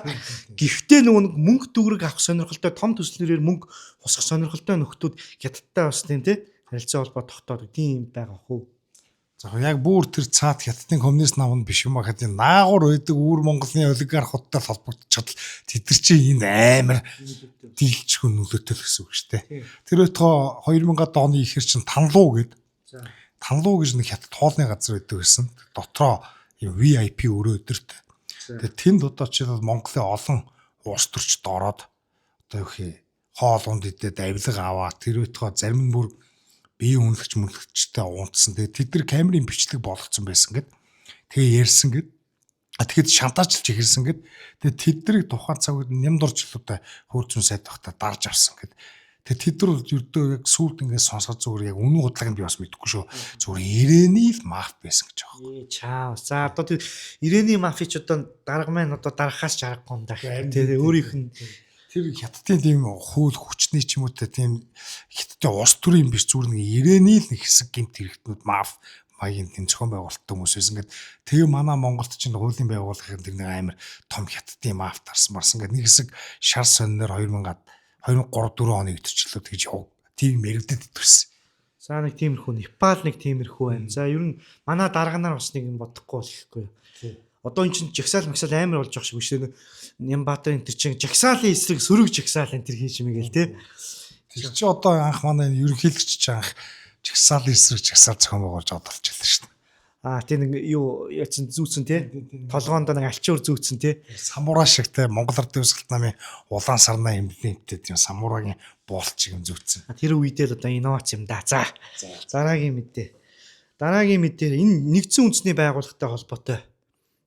Гэхдээ нөгөө нэг мөнгө төгрөг авах сонирхолтой том төслөрөөр мөнгө хусах сонирхолтой нөхдүүд хятадтай бас тийм те харилцаа холбоо тогтоодог тийм байгаа хөө. За яг бүр тэр цаат хятадын коммунист нам нь биш юм а гэхэд наагур байдаг үүр Монголын олигархуудтай холбогдчиход тэд нар чинь энэ амар дийлчгүй нөлөөтэй л гэсэн үг шүү дээ. Тэр байтугай 2000-ад оны ихэр чинь Танлуу гээд Танлуу гэж нэг хятад хоолны газар байдаг гэсэн. Дотроо юм VIP өрөө өдөртэй. Тэгээд тэнд одоо жишээлбэл Монголын олон улс төрчд ороод одоо юу хий хоол унд идээд авилга аваа тэр байтугай зарим нь бүр бие үнэлэгч мөлөгчтэй уунтсан. Тэгээд тэд нар камерын бичлэг болгоцсон байсан гэд. Тэгээ ярьсан гэд. А тэгэхэд шантаажлж эхэлсэн гэд. Тэгээд тэднийг тухайн цаг үед нямдур жилүүдээ хөөр зүүн сайд байхдаа дарж авсан гэд. Тэгээд тэд нар бол ердөө яг сүүлд ингээд сонсоход зүгээр яг үнэн худлааг нь би бас мэдэхгүй шүү. Зүгээр Ирэний л маф байсан гэж байгаа. Ээ чаа. За одоо тэр Ирэний мафи ч одоо дарга маань одоо дарахаас ч аргагүй юм даа. Тэр өөрийнх нь Тэр хятадын тийм хууль хүчний ч юм уу те тийм хятадын улс төрийн биш зүгээр нэг Ирэний л нэг хэсэг гэмт хэрэгтнүүд маф маягийн тийм зохион байгуулалттай хүмүүс байсан гэд. Тэгээ манай Монголд чинь хуулийн байгууллагын тэр нэг амар том хятадын маф тарсан марсан гэд нэг хэсэг шар сонноор 2000-ад 2003 4 оны өдөрчлөө тэгж яв. Тийм мэрэгдэд итгэсэн. За нэг тиймэрхүү Непал нэг тиймэрхүү байна. За ер нь манай дарга нар бас нэг юм бодохгүй бол ихгүй. Одоо эн чинь жагсаал магсаал амар болж байгаа шиг биш үү? Нямбатар энэ төр чинь жагсаалын эсрэг сөрөг жагсаал энэ төр хийж мэгэл те. Тэр чи одоо анх манай ерөнхийлөгч чи анх жагсаалын эсрэг жагсаал зохион байгуулж одолж байлаа шүү дээ. Аа тийм нэг юу яцсан зүүцэн тий. Толгоонд нэг альчуур зүүцэн тий. Самурай шиг те Монгол Ардын Хувьсгалт намын улаан сарнаа эмблемтэй тийм самурайгийн боолт шиг юм зүүцэн. Тэр үедээ л одоо инновац юм да. За. Дараагийн мэдээ. Дараагийн мэдээ энэ нэгдсэн үндэсний байгууллагатай холбоотой.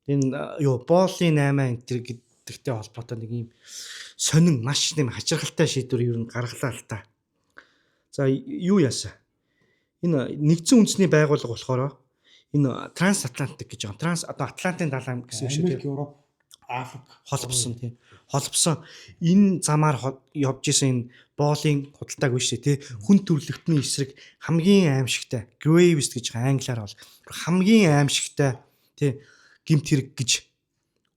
Энэ юу боолын 8 энэ төр гэдэгтэй холбоотой нэг ийм сонин маш нэм хачирхалтай шийдвэр ер нь гаргалаа л та. За юу яасан? Энэ нэгдсэн үндэсний байгууллага болохоор энэ трансатлантик гэж байгаа. Транс одоо Атлантын далайн гэсэн үг шүү дээ. Европ, Африк холбосон тийм. Холбосон энэ замаар явж исэн энэ боолын худалдааг биш тий. Хүн төрөлхтний эсрэг хамгийн аимшигтай gravest гэж байгаа англиар бол хамгийн аимшигтай тий гэмт хэрэг гэж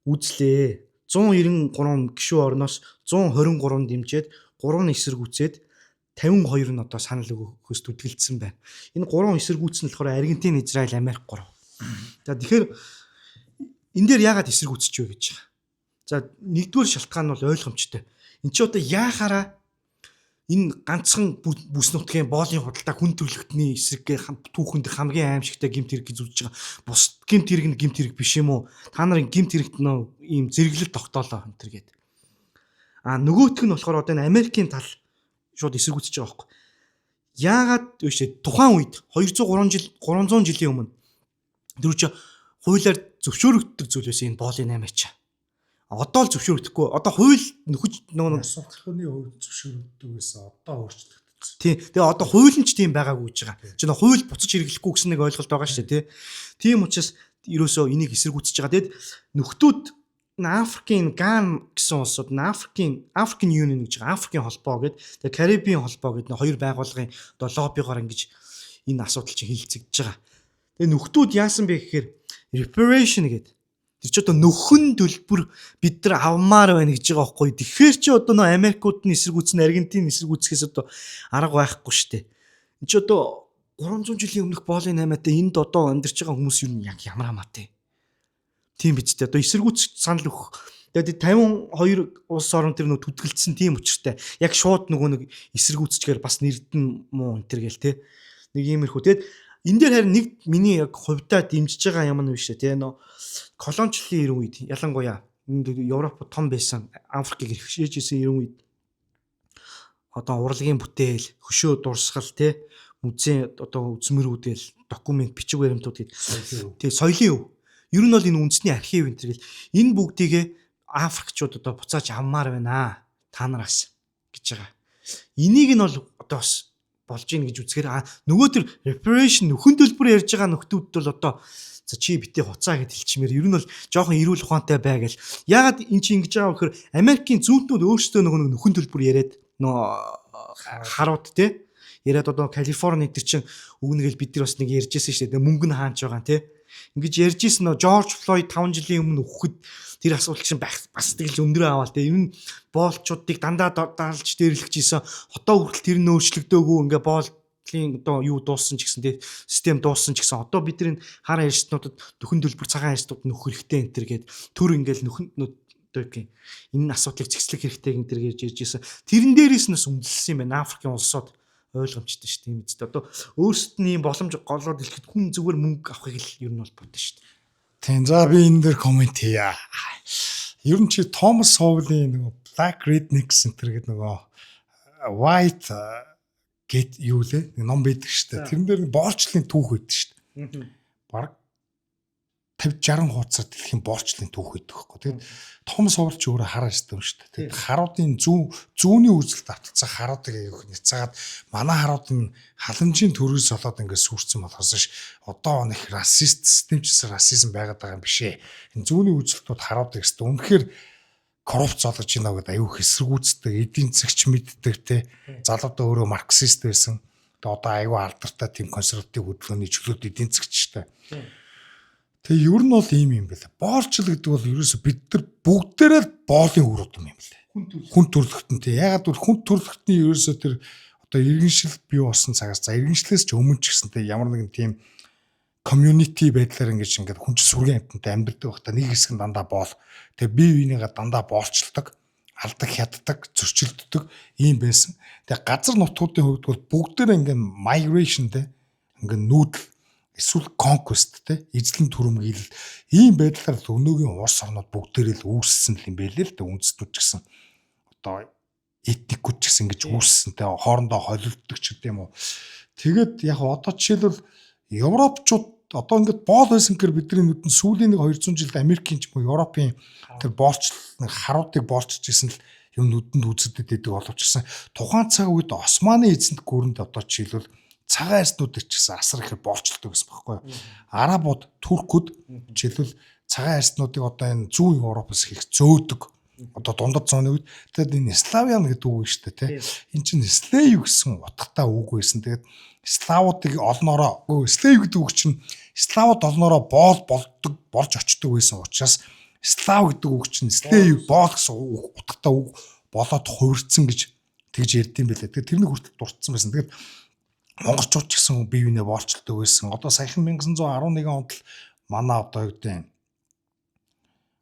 үзлээ. 193 гишүүн орноос 123 дэмжиж 3 эсэргүүцээд 52 нь одоо санал өгөхөөс түтгэлдсэн байна. Энэ 3 эсэргүүц нь болохоор Аргентин, Израиль, Америк 3. За тэгэхээр энэ дээр яагаад эсэргүүцэж вэ гэж байгаа. За нэгдүгээр шалтгаан нь бол ойлгомжтой. Энд чи одоо яахаараа энэ ганцхан бүс нутгийн боолын худалдаа хүн төрөлхтний эсрэг түүхэнд хамгийн аимшигтай гэмт хэрэг гэж үзэж байгаа. Бус гэмт хэрэг нь гэмт хэрэг биш юм уу? Та нарын гэмт хэрэгт нөө ийм зэрэглэл тогтоолоо энэ төр гээд. А нөгөөх нь болохоор одоо энэ Америкийн тал шууд эсэргүүцэж байгаа байхгүй. Яагаад вэ шээ тухайн үед 203 жил 300 жилийн өмнө тэр чи хуулиар зөвшөөрөгддөг зүйл байсан энэ боолын 8 ачаа. Одоо л зөвшөөрөгдөхгүй. Одоо хууль нөхөж нөгөө нэг судалгааны хувьд зөвшөөрөгддөг байсан. Одоо өөрчлөгдсөн. Тийм. Тэгээ одоо хууль нь ч тийм байгаагүй гэж байгаа. Чи нөө хууль буцаж хэрэглэхгүй гэсэн нэг ойлголт байгаа шүү дээ, тий. Тийм учраас ерөөсөө энийг эсэргүүцэж байгаа. Тэгэд нөхдүүд Африкийн Ган гэсэн улсууд нь Африкийн African Union гэж байгаа. Африкийн холбоо гэдэг. Тэгээ Карибийн холбоо гэдэг хоёр байгууллагын одоо лоббигоор ингэж энэ асуудал чинь хилцэгдэж байгаа. Тэгээ нөхдүүд яасан бэ гэхээр reparation гэдэг. Тэр чи одоо нөхөн төлбөр бид нар авмаар байна гэж байгаа байхгүй. Тэгэхээр чи одоо нөө Америкууд нь эсэргүүцэн, Аргентин эсэргүүцэхээс одоо арга байхгүй шүү дээ. Энд чи одоо 300 жилийн өмнөх боолын 8-аатай энд одоо амьдарч байгаа хүмүүс юу яг ямар хамаатай. Тийм биз дээ. Одоо эсэргүүц санал өгөх. Тэгээд 52 улс орон тэр нөө түтгэлдсэн тийм учиртай. Яг шууд нөгөө нэг эсэргүүцчгээр бас нэрдэн муу энэ төр гээл те. Нэг иймэрхүү. Тэгээд энэ дээр харин нэг миний яг хувьдаа дэмжиж байгаа юм нь биш үү те нөө колоничлалын 90 үед ялангуяа энд Европ том байсан Африкийг хэрэгшээж исэн 90 үед одоо урлагийн бүтээл, хөшөө дурсгал те музей одоо үзмэрүүдэл документ бичиг баримтууд гээд тий соёлын өв. Ер нь бол энэ үндэсний архив энэ төр гэл энэ бүгдийг Африкчууд одоо буцааж авмаар байна та нараас гэж байгаа. Энийг нь бол одоо бас болж ийн гэж үзэхээр нөгөө төр reparation нөхөн төлбөр ярьж байгаа нөхдүүд бол одоо за чи битээ хуцаа гэд хэлчмээр ер нь бол жоохон эрүүл ухаантай бай гэл. Яагаад эн чи ингэж байгаа вэ гэхээр Америкийн зүүнтнүүд өөрсдөө нөгөө нэг нөхөн төлбөр яриад нөгөө харууд те яриад одоо Калифорни тэр чин өгнө гэл бид нар бас нэг ярьжсэн шүү дээ. Мөнгө нь хаанч байгаа те. Ингэж ярьжсэн нөө Жорж Флойд 5 жилийн өмнө өгөхөд тэр асуудал чинь бас тэгэл өндрөө аваал те. Ер нь боолчуудыг дандаа даалж дээрлэж ийсэн. Одоо хүртэл тэр нь өөрчлөгдөөгүй ингээ боолтлын одоо юу дууссан ч гэсэн те систем дууссан ч гэсэн одоо бид нар энэ хар арьснуудад нөхөн төлбөр цагаан арьснууд нөхөх хэрэгтэй энэ төр гээд төр ингээл нөхөн одоо гэх энэ асуудлыг зэгцлэх хэрэгтэй энэ төр гэж ярьж ийсэн. Тэрэн дээрээс нь бас үндэслэсэн юм байна. Африкийн улсууд ойлгомжтой шүү дээ юм биз дээ. Одоо өөрсдөд нь ийм боломж голоод хэлэхэд хүн зүгээр мөнгө авахыг л ер нь бол бодно шүү дээ. Тийм за би энэ дээр коммент хийе. Ер нь чи Томас Соулийн нөгөө Black Rednecks Center гэдэг нөгөө White гэт юу лээ нэг ном байдаг шүү дээ. Тэрэн дээр боолчлын түүх байдаг шүү дээ. Бараг 50 60 хуудасаар дэлхийн боолчлын түүх байдаг байхгүй. Тэгээд Томас Соул ч өөрөө хар арьстай юм шүү дээ. Тэгээд харуудын зүүнний үзэлд авталцсан харуудыг аяг няцаагаад манай харууд нь халамжийн төрөөс болоод ингээд сүрцэн болохоос ш одоо нэг расист системчсэн расизм байгаад байгаа юм биш ээ. Энэ зүүнний үзэлтүүд харуудыг өстө үнэхээр коррупц олгож байна гэдээ аюу хэсэргүүцдэг, эдийн засгч мэддэг те. Залуудаа өөрөө марксист байсан. Тэгээ одоо аюу алдартай тийм консерватив хөдөлгөөний чөлөөт эдийн засгчтай. Тэгээ ер нь бол ийм юм байна. Боолчл гэдэг бол ерөөсө бид нар бүгдээрээ л боолын үр удам юм лээ. Хүн төрөлхтөн тий. Ягаад гэвэл хүн төрөлхтний ерөөсө тэр одоо иргэншил бий болсон цагаас за иргэншлээс ч өмнө ч гэсэн тий ямар нэгэн тийм community байдлаар ингэж ингээд хүн чинь сүргийн амьтантай амьдардаг байх та нэг хэсэг нь дандаа боол. Тэгээ бие биенийгээ дандаа боолчилдог, алдаг, хяддаг, зөрчилддөг ийм байсан. Тэгээ газар нутгуудын хувьд бол бүгдээрээ ингээд migration те ингээд нүүдэл Эсвэл conquest те, эзлэн түрэмгийлэл, ийм байдлаар л өнөөгийн улс орнууд бүгдээрээ л үүссэн юм байлээ л дээ. Үндэстнүүд ч гэсэн, одоо этникүүд ч гэсэн ингэж үүссэн те, хоорондоо холилддог ч гэдэг юм уу. Тэгээд яг одоо жишээлбэл европчууд одоо ингээд боол байсан гэхээр бидний нүдэнд сүүлийн нэг 200 жилд Америкийн ч юм уу Европын тэр боолчлол, нэг харуудыг боолчилж исэн л юм нүдэнд үзэгдэд байдаг боловч гэсэн тухайн цаг үед Османы эзэнт гүрэнд одоо жишээлбэл цагаан арьснууд ч гэсэн асар ихээр боолчлдог гэсэн байхгүй юу. Арабууд, туркууд жишээлбэл цагаан арьснуудыг одоо энэ зүүн Европоос их зөөдөг. Одоо дундад зууны үед. Тэгээд энэ Славян гэдэг үг шүү дээ, тий. Энэ чинь slave гэсэн утгатай үг байсан. Тэгээд славуудыг олноороо, slave гэдэг үг чинь славууд олноороо боол болдог, болж очдог байсан учраас слав гэдэг үг чинь slave, боол гэсэн утгатай үг болоод хувирцсан гэж тэгж ярьдсан байлээ. Тэгээд тэрнийг хүртэл дурдсан байсан. Тэгээд монголчууд ч гэсэн бие биенээ боолчлдог байсан. Одоо саяхан 1911 онд л манай одоо юу гэдэг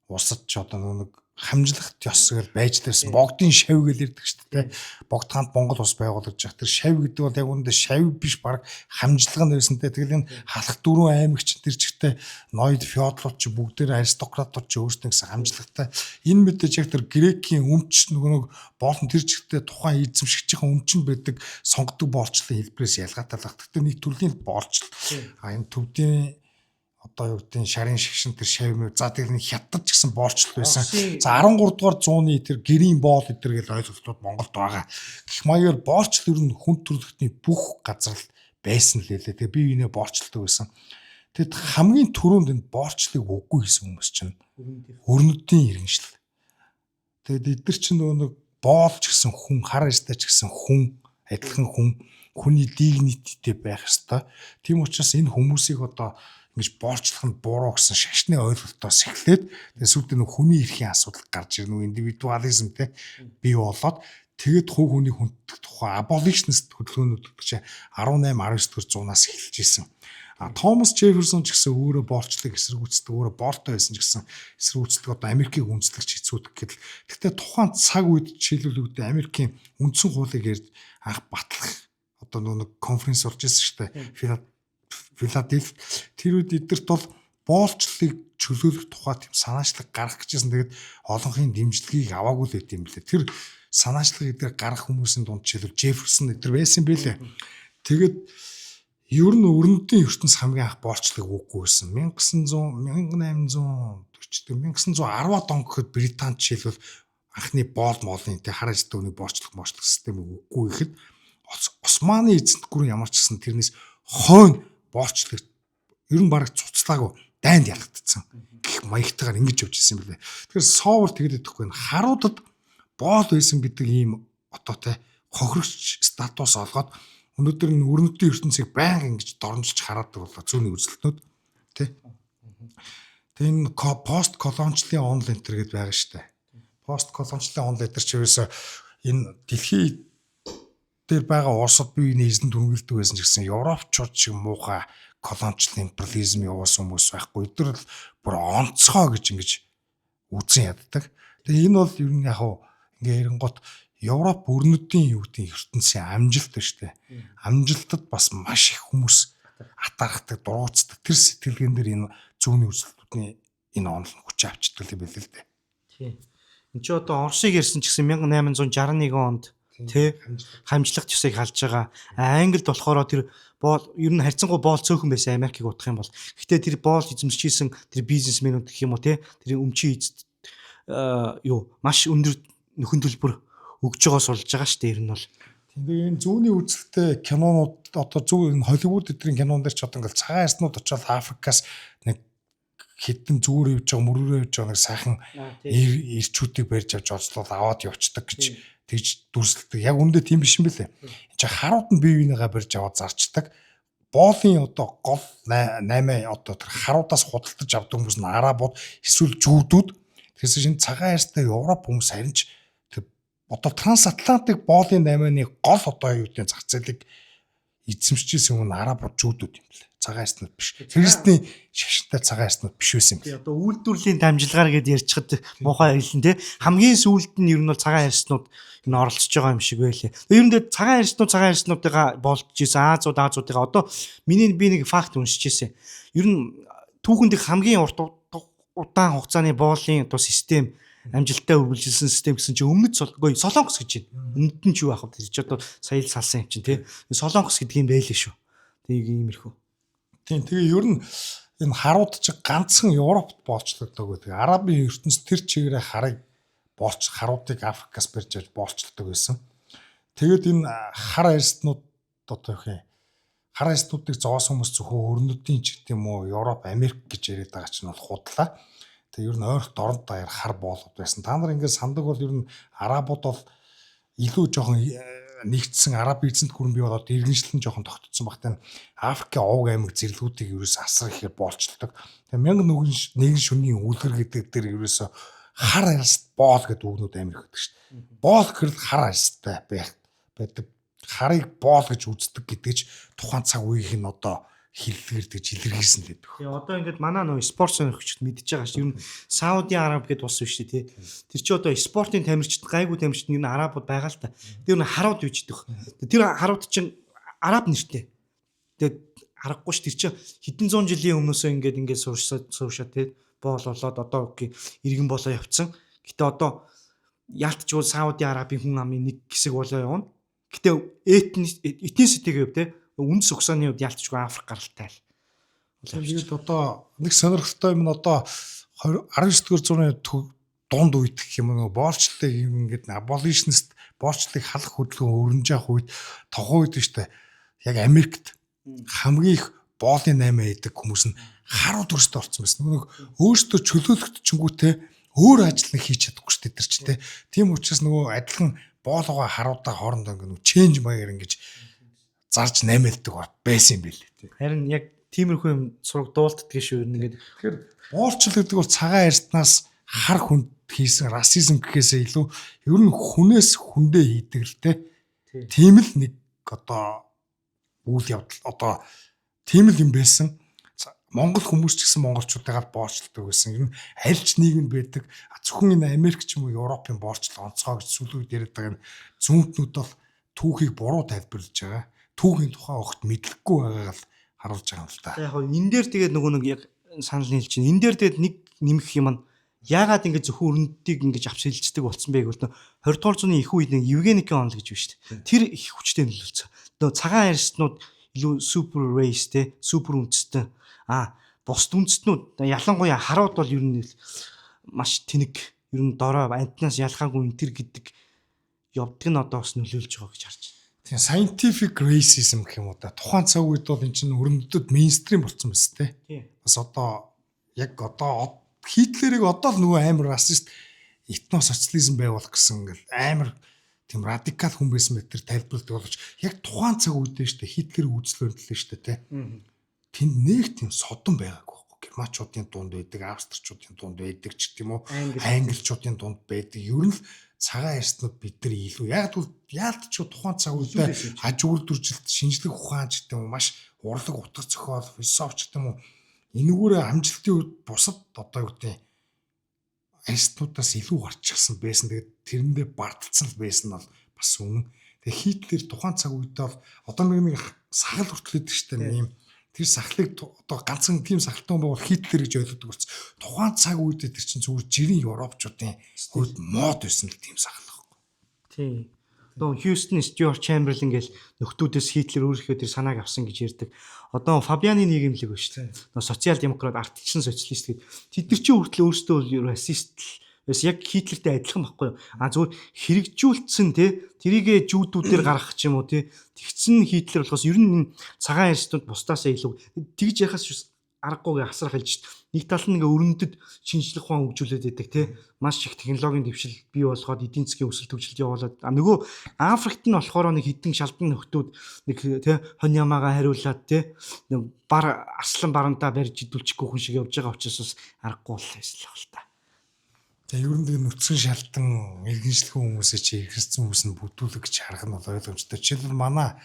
улсад ч одоо нэг хамжлахт ёс гэж байж лээсэн. Богдын шав гэж ярьдаг шүү дээ. Богд хаанд Монгол улс байгуулагдаж байгаа. Тэр шав гэдэг бол яг үүндээ шав биш, баг хамжлага нь байсан те. Тэгэл энэ халах дөрвөн аймаг чинь тэр чигтээ ноёд, феодлууд чи бүгдээр, аристократууд чи өөрсдөө гэсэн хамжлагатай. Энэ мэдээж яг тэр грекийн өмч нөгөө нэг болон тэр чигтээ тухайн эзэмшигчийн өмчөнд байдаг сонгодог боолчлолын хэлбэрээс ялгаатай л баг. Гэхдээ нэг төрлийн боолчлол. А энэ төвдийн одоо юу гэдэг шарын шигшин тэр шав мэв. За, тэр нэг хятад ч гэсэн боолчлол байсан. За, 13 дугаар зууны тэр гэрийн боол эдэр гэл ойлголтууд Монголд байгаа. Гэх маягаар боолчлол ер нь хүн төрөлхтний бүх газар л байсан л лээ. Тэгээ бие биенээ боолчлдог байсан. Тэгэд хамгийн түрүүнд энэ боолчлыг үгүй хийсэн хүмүүс чинь өрнөдийн иргэншил. Тэгээд эдгэр чинь нөгөө нэг боолч гэсэн хүн, хар арьстай ч гэсэн хүн, адилхан хүн, хүний dignity тэй байх ёстой. Тийм учраас энэ хүмүүсийг одоо ингэж боолчлох нь буруу гэсэн шашны ойлголтоос эхлээд, тэгээд сүүлдээ нэг хүний эрхийн асуудал гарч ирнэ, индивидуализм те бий болоод, тэгээд хувь хүний хүндэтгэх тухай abolitionist хөдөлгөөнүүд гэдэг чинь 18 19 дугаар зуунаас эхэлж исэн. А Томас Джефферсон ч гэсэн өөрөө боолчлыг эсэргүүцдэг, өөрөө боолтой байсан ч гэсэн эсэргүүцдэг, одоо Америкийг үндэслэгч хэцүүдэг гэдэл. Гэхдээ тухайн цаг үед жишээлбэл үүдээ Америкийн үндсэн хуулийг ярьж анх батлах одоо нэг конференц болж ирсэн шүү дээ. Филадельфи. Тэр үед эдгэрт бол боолчлолыг чөлөөлөх тухай тийм санаачлаг гаргах гэжсэн. Тэгээд олонхын дэмжлэгийг аваагүй л байт юм лээ. Тэр санаачлагыг эдгээр гаргах хүмүүсийн дунд жишээлбэл Джефферсон эдгээр байсан юм бэлээ. Тэгээд ер нь өрнөдийн ертөнц хамгийн анх боолчлыг үгүй байсан. 1900 1840 1910-аад он гэхэд Британд жишээлбэл анхны боол моолын тэ хар ажилтны үнийг боолчлох моолчлох системийг үгүй гэхэд Османы эзэнт гүрэн ямар ч гэсэн тэрнээс хойно боолчлыг ер нь бараг цуцлаагүй, дайнд ялагдсан гэх маягтайгаар ингэж явж ирсэн юм билээ. Тэгэхээр Совр тэгээд идэхгүй энэ харуудад боол байсан гэдэг ийм одоо тэ хохирогч статус олгоод өнөөдөр энэ өрнөдийн ертөнцийг байнга ингэж доромжилж хараадаг болоо зүүнний үзэлтнүүд тий. Тэгээ энэ пост колоничлын онол энэ төр гэдээ байгаа штэ. Пост колоничлын онол энэ төр чи ерөөсөө энэ дэлхий дээр байгаа улсууд бие биенээ эзэн дүнгэлдэг байсан ч гэсэн европчууд шиг муухай колоничлын империализм явуулсан хүмүүс байхгүй. Эдгээр л бүр онцгой гэж ингэж үзэн яддаг. Тэгээ энэ бол ер нь яг ингээ ярингууд Европ өрнөдийн юу гэдэг ертөнцийн амжилт ба штэ. Амжилтад бас маш их хүмүүс атаархдаг, дургуутдаг. Тэр сэтгэлгээн дээр энэ зүүнний үзэлтүүдний энэ онол нь хүч авчдаг юм байл л дээ. Тийм. Энд чи одоо Оросыг ярьсан ч гэсэн 1861 онд тий хамжлах ёсыг халж байгаа. Англид болохоор тэр боол ер нь харьцангуй боол цөөхөн байсан Америкийг утгах юм бол. Гэтэ тэр боол эзэмшижсэн тэр бизнесмэнүүд гэх юм уу тий тэр өмчийн эзэд юу маш өндөр нөхөн төлбөр өгж байгаа сулж байгаа шүү дээ ер нь бол. Тэгээ энэ зүүнний үзэлтэй кинонууд, одоо зүү энэ Холливуд эдрийн кинон дээр ч одоо ингээл цагаан арьснууд очиод Африкаас нэг хитэн зүгээр явж байгаа, мөрөөрөө явж байгаа нэг сайхан ирчүүдийг барьж авч олзлол аваад явцдаг гэж тэгж дүрсэлдэг. Яг үндэ тийм биш юм бэлээ. Энд чинь харууд нь бие биенийгээ барьж аваад зарчдаг. Боолын одоо гол 8 одоо тэр харуудаас худалдаж авдаг хүмүүс нь арабууд эсвэл жүүдүүд. Тэгэхээр шинэ цагаан арьстай Европ хүмүүс харин ч тэр одоо трансатлантик боолын 8-ны гол одоо юу гэдэг зах зээлийг эзэмшижсэн хүн арабууд, жүүдүүд юм лээ. Цагаан арьснууд биш. Христийн шашинтай цагаан арьснууд биш байсан юм. Тий, одоо үйлдвэрлэлийн дамжилгаар гэдээ ярьчихад муухай хэлэн тий. Хамгийн сүүлд нь ер нь бол цагаан арьснууд энэ оролцож байгаа юм шиг байлээ. Ер нь цагаан арьснууд цагаан арьснуудыгаа болж исэн Азууд Азуудыгаа одоо миний би нэг факт уншиж ирсэн. Ер нь түүхэнд их хамгийн урт удаан хугацааны боолын одоо систем амжилттай үргэлжилсэн систем гэсэн чинь өмнөд Солонгос гэж байна. Өмнөд нь ч юу аах вэ? Тэр чи одоо сая л салсан юм чинь тий. Солонгос гэдэг юм байлээ шүү. Тэг иймэрхүү. Тийм, тэгээ ер нь энэ харууд чи ганцхан Европт боолчлогддог гэдэг. Арабын ертөнц тэр чигээрээ харыг боолч харуудыг Африкаас барьж авч боолчлдог байсан. Тэгээд энэ хар арьснууд одоо юу юм хар арьснуудыг зоосон хүмүүс зөвхөн өрнөдийн ч гэдэм үү Европ, Америк гэж яриад байгаа чинь бол худлаа. Тэгээ ер нь ойролт орон даяар хар боолууд байсан. Та нар ингээд сандаг бол ер нь арабууд бол илүү жоохон нэгдсэн араб эзэнт гүрэн бий болоод иргэншил нь жоохон тогтцсон багтаа Африкийн овг аймаг зэрлэгүүдийг ерөөс асар ихээр боолчлдог. Тэгээ 1001 шөнийн үлгэр гэдэг дээр ерөөсө хар арьст боол гэдэг үгнүүд амар их байдаг шүү дээ. Боол гэхэр хар арьстай байх байдаг. Харыг боол гэж үздэг гэдэг ч тухайн цаг үеийнх нь одоо хиллэгээр тэгж илэрхийлсэн л байдаг. Тэгээ одоо ингээд манай нөө спорт сонирхогчд мэдж байгаа шүү. Ер нь Сауди Араб гэдээ улс биш үү тий. Тэр чи одоо спортын тамирчид, гайгүй тамирчид ер нь арабууд байгаа л та. Тэр нь харууд юу гэдэг. Тэр харууд чинь араб нэртэй. Тэгээд аргагүй ш тэр чи хэдэн зуун жилийн өмнөөсөө ингээд ингээд сууршаа сууршаа тий боол болоод одоо иргэн болоо явцсан. Гэтэ одоо яалтчгүй Сауди Арабын хүн амын нэг хэсэг болоо явна. Гэтэ этниситигийн хувьд тий үндэс угсааны хувьд яалтчгүй Африк гаралтай л. Тэгээд одоо нэг сонирхолтой юм нь одоо 19-р зууны дунд үед гэх юм уу боолчлолыг юм ингээд abolitionist боолчлолыг халах хөдөлгөөн өрнөж явах үед тухайн үед нь штэ яг Америкт хамгийн их боолын 8 хийдэг хүмүүс нь харуу төрстэй орсон байсан. Нөгөө өөрсдөө чөлөөлөгдчингүүтээ өөр ажил нэг хийж чадахгүй штэ тэр чинь те. Тийм учраас нөгөө адилхан боолгоо харуудаа хоорондоо ингээд нөгөө change маягаар ингэж зарж наймаалдаг байсан юм билээ те. Харин яг тиймэрхүү юм сураг дуулддаг шүү ер нь ингээд. Тэгэхээр боолчлол гэдэг бол цагаан арьснаас хар хүнд хийсэн расизм гэхээсээ илүү ер нь хүнээс хүндээ хийдэг л те. Тийм л нэг одоо үйл явдал одоо тийм л юм байсан. Монгол хүмүүс ч гэсэн монголчуудыгаа боолчлдог байсан. Ер нь аль ч нийгэмд байдаг. Зөвхөн энэ Америк ч юм уу Европын боолчлол онцгой гэж сүүлийн үед яриад байгаа юм зүүнтнүүд бол түүхийг буруу тайлбарлаж байгаа. Түүхийн тухай огт мэдлэггүй байгааг л харуулж байгаа юм л та. Яг энэ дээр тэгээд нөгөө нэг яг санал нийлж байна. Энэ дээр тэгээд нэг нэмэх юм нь яагаад ингэж зөвхөн өрнөдийг ингэж авч хилждэг болсон бэ гэвэл 20 дугаар зууны их үед нэг Евгеникийн онол гэж байна шүү дээ. Тэр их хүчтэй нөлөөлсөн. Одоо цагаан арьснууд илүү супер рейс те, супер үндэстэн. А бусд үндэстнүүд ялангуяа харууд бол ер нь маш тэнэг, ер нь дорой амтнаас ялгаагүй энэ төр гэдэг явдаг нь одоо бас нөлөөлж байгаа гэж харж байна. Тийм scientific racism гэх юм уу да. Тухайн цаг үед бол эн чинь өрнөдөд мейнстрим болсон биз дээ. Бас одоо яг одоо Хитлерийг одоо л нөгөө амар расист этно социализм байгуулах гэсэн ингээл амар тийм радикал хүн байсан мэт тэр тайлбарладаг боловч яг тухайн цаг үед нь шүү дээ Хитлер үзэл баримтлаа шүү дээ тэ. Тэнд нэг тийм содон байгаагүй байхгүй. Германчуудын дунд байдаг, австрчуудын дунд байдаг ч гэдэм үү, англичуудын дунд байдаг. Ер нь л цагаан арьснууд бид нар илүү. Яг тэгвэл яалтч тухайн цаг үедээ аж үйлдвэржилт, шинжлэх ухаан ч гэдэм үү маш урлаг утга зохиол, философи ч гэдэм үү энэгүүрээ амжилтын үед бусад одоо юу гэдэг арьснуудаас илүү гарчихсан байсан. Тэгээд тэрэндээ бардалцсан л байсан нь бол бас үнэн. Тэгээд Хитлер тухайн цаг үедээ бол одоо нэг сахал хүртэл идэг штэ нэг юм. Тэр сахлыг одоо ганцхан тийм сахалтай хүн бол Хитлер гэж ойлгодог болсон. Тухайн цаг үедээ тэр чинь зүгээр жирийн европчуудын хувьд мод байсан л тийм сахал байхгүй. Тийм. Одоо Хьюстон, Стюарт Чемберлин гэл нөхдүүдээс Хитлер өөрийнхөө тэр санааг авсан гэж ярьдаг. Одоо Фабианы нийгэмлэг байна шүү дээ. Одоо социал демократ, ардчилсан социалист гэд тэд нар чинь хүртэл өөрсдөө расист л байсан. Яг Хитлертэй адилхан байхгүй юу? А зүгээр хэрэгжүүлсэн те тэрийгэ жүүдүүдээр гаргах ч юм уу те тэгсэн Хитлер болохоос ер нь цагаан арьснууд бусдаасаа илүү тэгж яхаас аргагүйгээ асрах хэлж шít. Нэг тал нь ингээ өрнөдөд шинжлэх ухаан хөгжүүлээд байдаг те маш их технологийн дэвшил бий болгоод эдийн засгийн өсөлт хөгжилд явуулаад а нөгөө Африкт нь болохоор нэг хідэн шалдан нөхдүүд нэг те хонь ямаагаа хариулаад те нэг бар арслан барантаа барьж идүүлчихгүй хүн шиг явж байгаа учраас бас аргагүй л байсан л та. Тэгээ ер нь тэгээ нүцгэн шалтан иргэншлэх хүмүүсээ чи эргэжсэн хүмүүс нь бүдүүлэг гэж харах нь бол ойлгомжтой. Жишээлбэл манай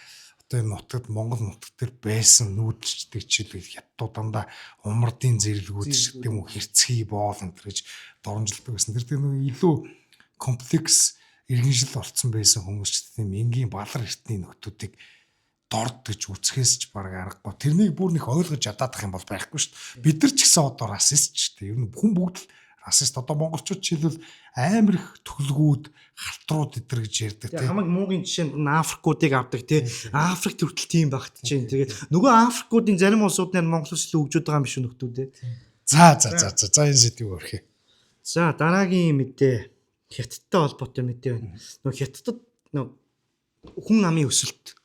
Одоо энэ нутагт, Монгол нутаг дээр байсан нүүдэлчдэг жишээлбэл хятадууд дандаа умардын зэрлэгүүд ч гэдэг юм уу, хэрцгий боол энэ төр гэж доромжилдог байсан. Тэр нэг илүү комплекс иргэншил болцсон байсан хүмүүс ч тийм энгийн балар эртний нөхдүүдийг дорд гэж үзэхээс ч баг аргагүй. Тэрнийг бүр нэг ойлгож ядаадах юм бол байхгүй шүү дээ. Бид нар ч гэсэн одоо расист ч дээ. Ер нь хүн бүгд л расист. Одоо монголчууд жишээлбэл амар их төлгүүд, халтрууд эдэр гэж ярьдаг тийм. Хамаг муугийн жишээнд нь Африкуудыг авдаг тийм. Африк төртөл тийм багт чинь. Тэгээд нөгөө Африкуудын зарим улсууд нь Монгол улс илүү хөгжөөд байгаа юм биш үү нөхдүүд ээ. За за за за за энэ сэдвийг өрхөө. За дараагийн мэдээ Хятадтай холбоотой мэдээ байна. Нөгөө Хятадд нөгөө хүн амын өсөлт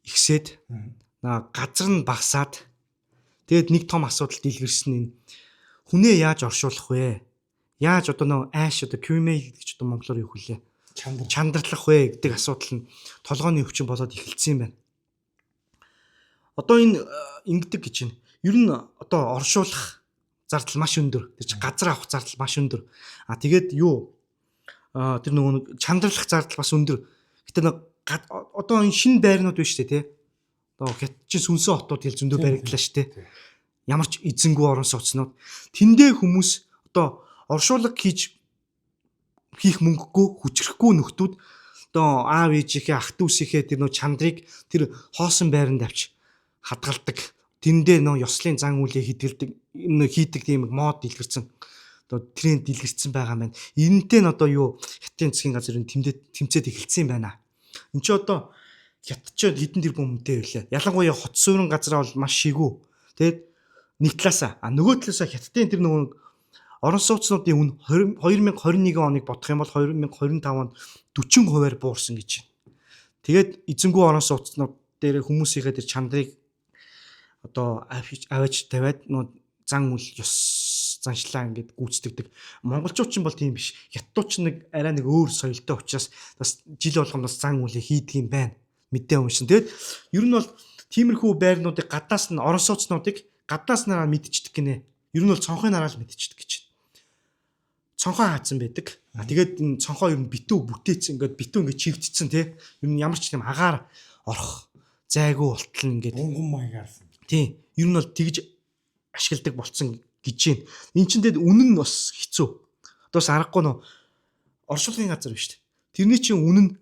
ихсээд газар нь багасаад тэгээд нэг том асуудал дэлгэрсэн нь хүнээ яаж оршуулах вэ? Яаж одоо нөгөө айш одоо cremate гэдэг ч одоо монголоор юу хөлээ? Чандарлах вэ гэдэг асуудал нь толгойн өвчин болоод эхэлсэн юм байна. Одоо энэ ингэдэг гэж байна. Ер нь одоо оршуулах зардал маш өндөр. Тэр чинь газар авах зардал маш өндөр. А тэгээд юу тэр нөгөө нэг чандарлах зардал бас өндөр. Гэтэ нэг одоо энэ шинэ байрнууд байна шүү дээ, тий. Одоо хят чинь сүнсэн хотууд хэл зөндөө баригдлаа шүү дээ. Ямар ч эзэнгүй орон сууцнууд. Тэндээ хүмүүс одоо оршуулга хийх мөнгөгүй, хүчрэхгүй нөхдүүд одоо аав ээжийнхээ, ах дүүсийнхээ тэр нөө чандрыг тэр хоосон байранд авч хадгалдаг. Тэндээ нөө ёслолын зан үйлээ хийдгэлдэг, хийдэг тийм мод дэлгэрсэн. Одоо тренд дэлгэрсэн байгаа юм байна. Энэнтэй нь одоо юу хятадын засгийн газар энэ тэмцээд эхэлсэн юм байна. Энд чи одоо хятад ч хэдэн тэрбум хүнтэй байлаа. Ялангуяа хот суурин газараа бол маш шигүү. Тэгээд нэг талаасаа нөгөө талаасаа хятадын тэр нөгөө орон сууцнуудын үн 2021 оныг бодох юм бол 2025 онд 40%-аар буурсан гэж байна. Тэгээд эзэнгүй орон сууцнууд дээр хүмүүсийнхээ тэр чандрыг одоо аваач тавиад нөө зан үл ёс заншлаа ингээд гүйцэтгэдэг. Монголчууд ч бол тийм биш. Хятадууд ч нэг арай нэг өөр соёлтой учраас бас жил болгон бас зан үлээ хийдэг юм байна. Мэдээ уншин. Тэгэд ер нь бол тиймэрхүү байрнуудыг гаднаас нь орон сууцнуудыг гаднаас нараа мэдчихдэг гинэ. Ер нь бол цонхын нараа л мэдчихдэг гэж. Цонхоо хаацсан байдаг. А тэгээд энэ цонхоо ер нь битүү бүтээцэн ингээд битүү ингээд чигдсэн тий. Ер нь ямар ч тийм агаар орох зайгүй болтол ингээд бунган маягаар. Тийм. Ер нь бол тэгж ашигладаг болцсон гэж байна. Эн чинь тэгэд үнэн нь бас хэцүү. Одоо бас аргагүй нөө оршуулгын газар биш үү? Тэрний чинь үнэн нь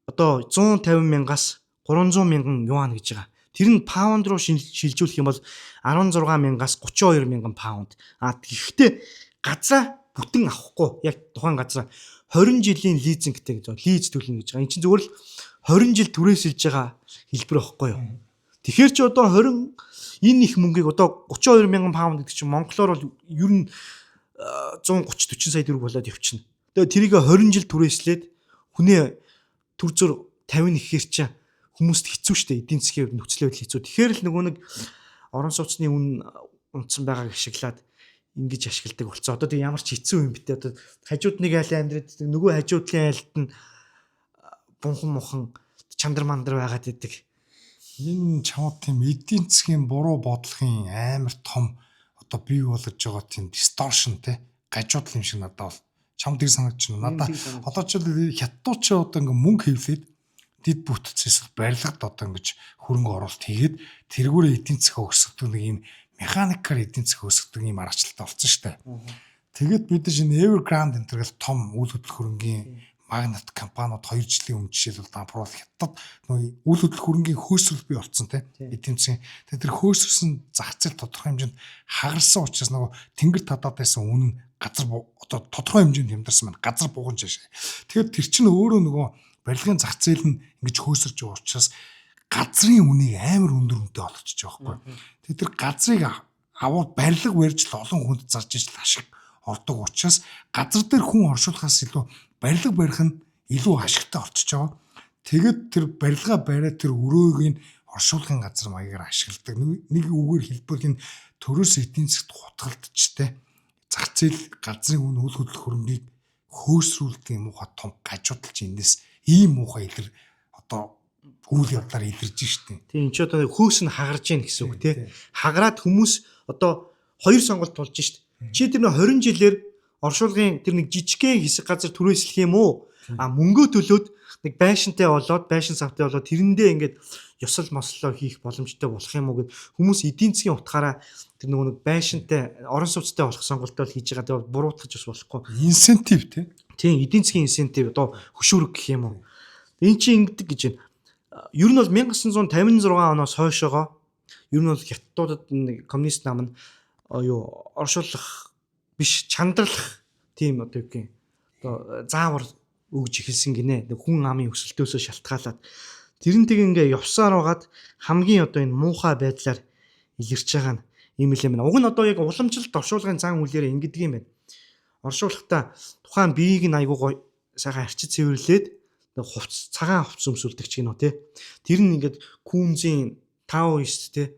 одоо 150 мянгаас 300 мянган юан гэж байгаа. Тэр нь паунд руу шилжүүлэх юм бол 16 мянгаас 32 мянган паунд. А тэгэхдээ газраа бүтэн авахгүй яг тухайн газраа 20 жилийн лизингтэй гэж байгаа. Лиз төлнө гэж байгаа. Эн чинь зүгээр л 20 жил түрээсэлж байгаа хэлбэр байхгүй юу? Тэгэхээр чи одоо 20 энэ их мөнгийг одоо 32 мянган паунд гэдэг чинь монголоор бол ер нь 130 40 сая төгрөг болоод явчихна. Тэгээ тэрийг 20 жил түрээслээд хүнээ төр зөр 50 нэхээр чинь хүмүүст хэцүү шттэ, эдийн засгийн нөхцөл байдал хэцүү. Тэгэхээр л нөгөө нэг орон сууцны үн унтсан байгааг ашиглаад ингэж ашигладаг болсон. Одоо тэг ямар ч хэцүү юм битээ. Одоо хажууд нэг айл амьдраад нөгөө хажуудлын айлд нь бунхан мухан чандар мандар байгаад идэг. Энэ чамд тийм эдийн засгийн буруу бодлогын амар том одоо бий болгож байгаа тийм distortion те гажуудал юм шиг надад бол чамд тэр санагдаж байна. Надад одоо ч хятадууд ч одоо ингээ мөнгө хэвлээд дид бүтц эсвэл барилгад одоо ингэж хөрөнгө оруулалт хийгээд тэргүүрээ эдийн засгаа өсгөдөг нэг юм механикаар эдийн засгаа өсгөдөг юм аргачлалтай болсон шүү дээ. Тэгээд бид нар энэ Evergrande энэ төрөл том үйл хөдлөх хөрөнгийн магнат компаниуд 2 жилийн өмнө жишээлбэл дампууруул хятад нөө үйл хөдлөх хөрөнгийн хөөсрөл бий болсон те эдийн засгийн. Тэгээд тэр хөөсрсөн зах зээл тодорхой хэмжээнд хагарсан учраас нөгөө тэнгэр татаад байсан үнэ нь газар одоо тодорхой хэмжээнд хямдарсан байна. Газар бууган жишээ. Тэгэхээр тэр чинь өөрөө нөгөө барилгын зах зээл нь ингэж хөөсөрж байгаа учраас газрын үнийг амар өндөр үнэтэй болгочихж байгаа байхгүй. Тэгээд тэр газрыг аваад барилга барьж л олон хүнд зарж ижил ашиг ордог учраас газар дээр хүн оршуулахаас илүү барилга барих нь илүү ашигтай болчихж байгаа. Тэгээд тэр барилга бариад тэр өрөөг нь оршуулгын газар маягаар ашигладаг. Нэг үгээр хэлбэл энэ төрөөс эдийн засгт хутгалдчихтэй зах зээл газрын үн үл хөдлөх хөрөнгийг хөөсрүүлдэг юм муухай том гажуудал чи эндээс ийм муухай илэр одоо үйл явдлаар илэрж штэ. Тийм энэ ч одоо хөөс нь хагарж гин гэсэн үг тий. Хагараад хүмүүс одоо хоёр сонголт тулж штэ. Чи тэр нэг 20 жилээр оршуулгын тэр нэг жижигхэн хэсэг газар түрээслэх юм уу? А мөнгөө төлөөд нэг байшинтай болоод, байшин савтай болоод тэрэндээ ингээд ёсол мослоо хийх боломжтой болох юм уу гэд хүмүүс эдийн засгийн утгаараа тэр нөгөө нэг байшинтай орон сууцтай болох сонголтоо хийж байгаа. Тэгээ буруутгаж бас болохгүй. Incentive тий. Тийм, эдийн засгийн incentive одоо хөшүүрэг гэх юм уу. Энэ чинь ингэдэг гэж байна. Ер нь бол 1956 оноос хойшоогоо ер нь бол хятадуудад нэг коммунист нам нь юу оршуулах биш чандралах тийм одоо юу гэх юм одоо заавар өгж эхэлсэн гинэ. Нэг хүн амын өсөлтөөсөө шалтгаалаад тэрнтэйг ингээ явсаар байгаад хамгийн одоо энэ муухай байдлаар илэрч байгаа нь юм л юм байна. Уг нь одоо яг уламжлалт оршуулгын зан үйлээрээ ингэдэг юм байна. Оршуулгахдаа тухайн биеийг нь айгуу гой сайхан арчиж цэвэрлээд хувцас цагаан хувцас өмсүүлдэг ч гинөө те. Тэр нь ингээд күүнзийн таоист те.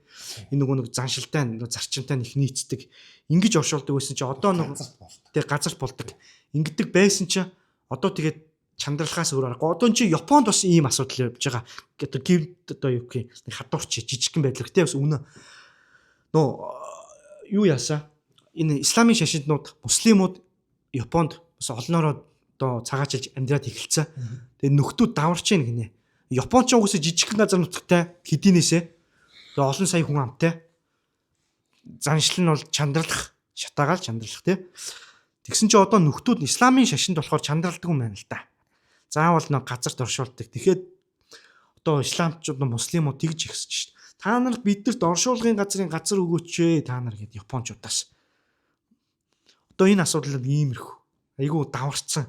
Энэ нөгөө нэг заншилтай зарчимтай их нийцдэг. Ингэж оршуулдаг байсан чи одоо нэг тэг газарт болдог. Ингэдэг байсан чи одоо тэгээд чандралхаас өөр аргагүй. Одоо чи Японд бас ийм асуудал явж байгаа. Одоо гівд одоо юу гэх юм нэг хадуурч жижигхэн байдлаар тэ бас үнэ. Нөө юу яасан? Энэ исламын шашинтнууд, муслимууд Японд бас олноороо одоо цагаачилж амьдраад эхэлсэн. Тэгээ нөхдүүд даварч ийн гинэ. Японч угсаа жижигхэн газар нутагтай хэдийнээсээ тэгээ олон сая хүн амтай. Заншил нь бол чандралах, шатаагаал чандралах тий. Тэгсэн чи одоо нөхдүүд исламын шашинд болохоор чандралдаг юм байна л да. Заавал нэг газарт оршуулдаг. Тэгэхээр одоо исламчууд муслимууд тэгж ихсэж шít. Та нар бидэрт оршуулгын газрын газар өгөөч ээ та нар гэд японочдоос. Одоо энэ асуудал иймэрхүү. Айгуу даварцсан.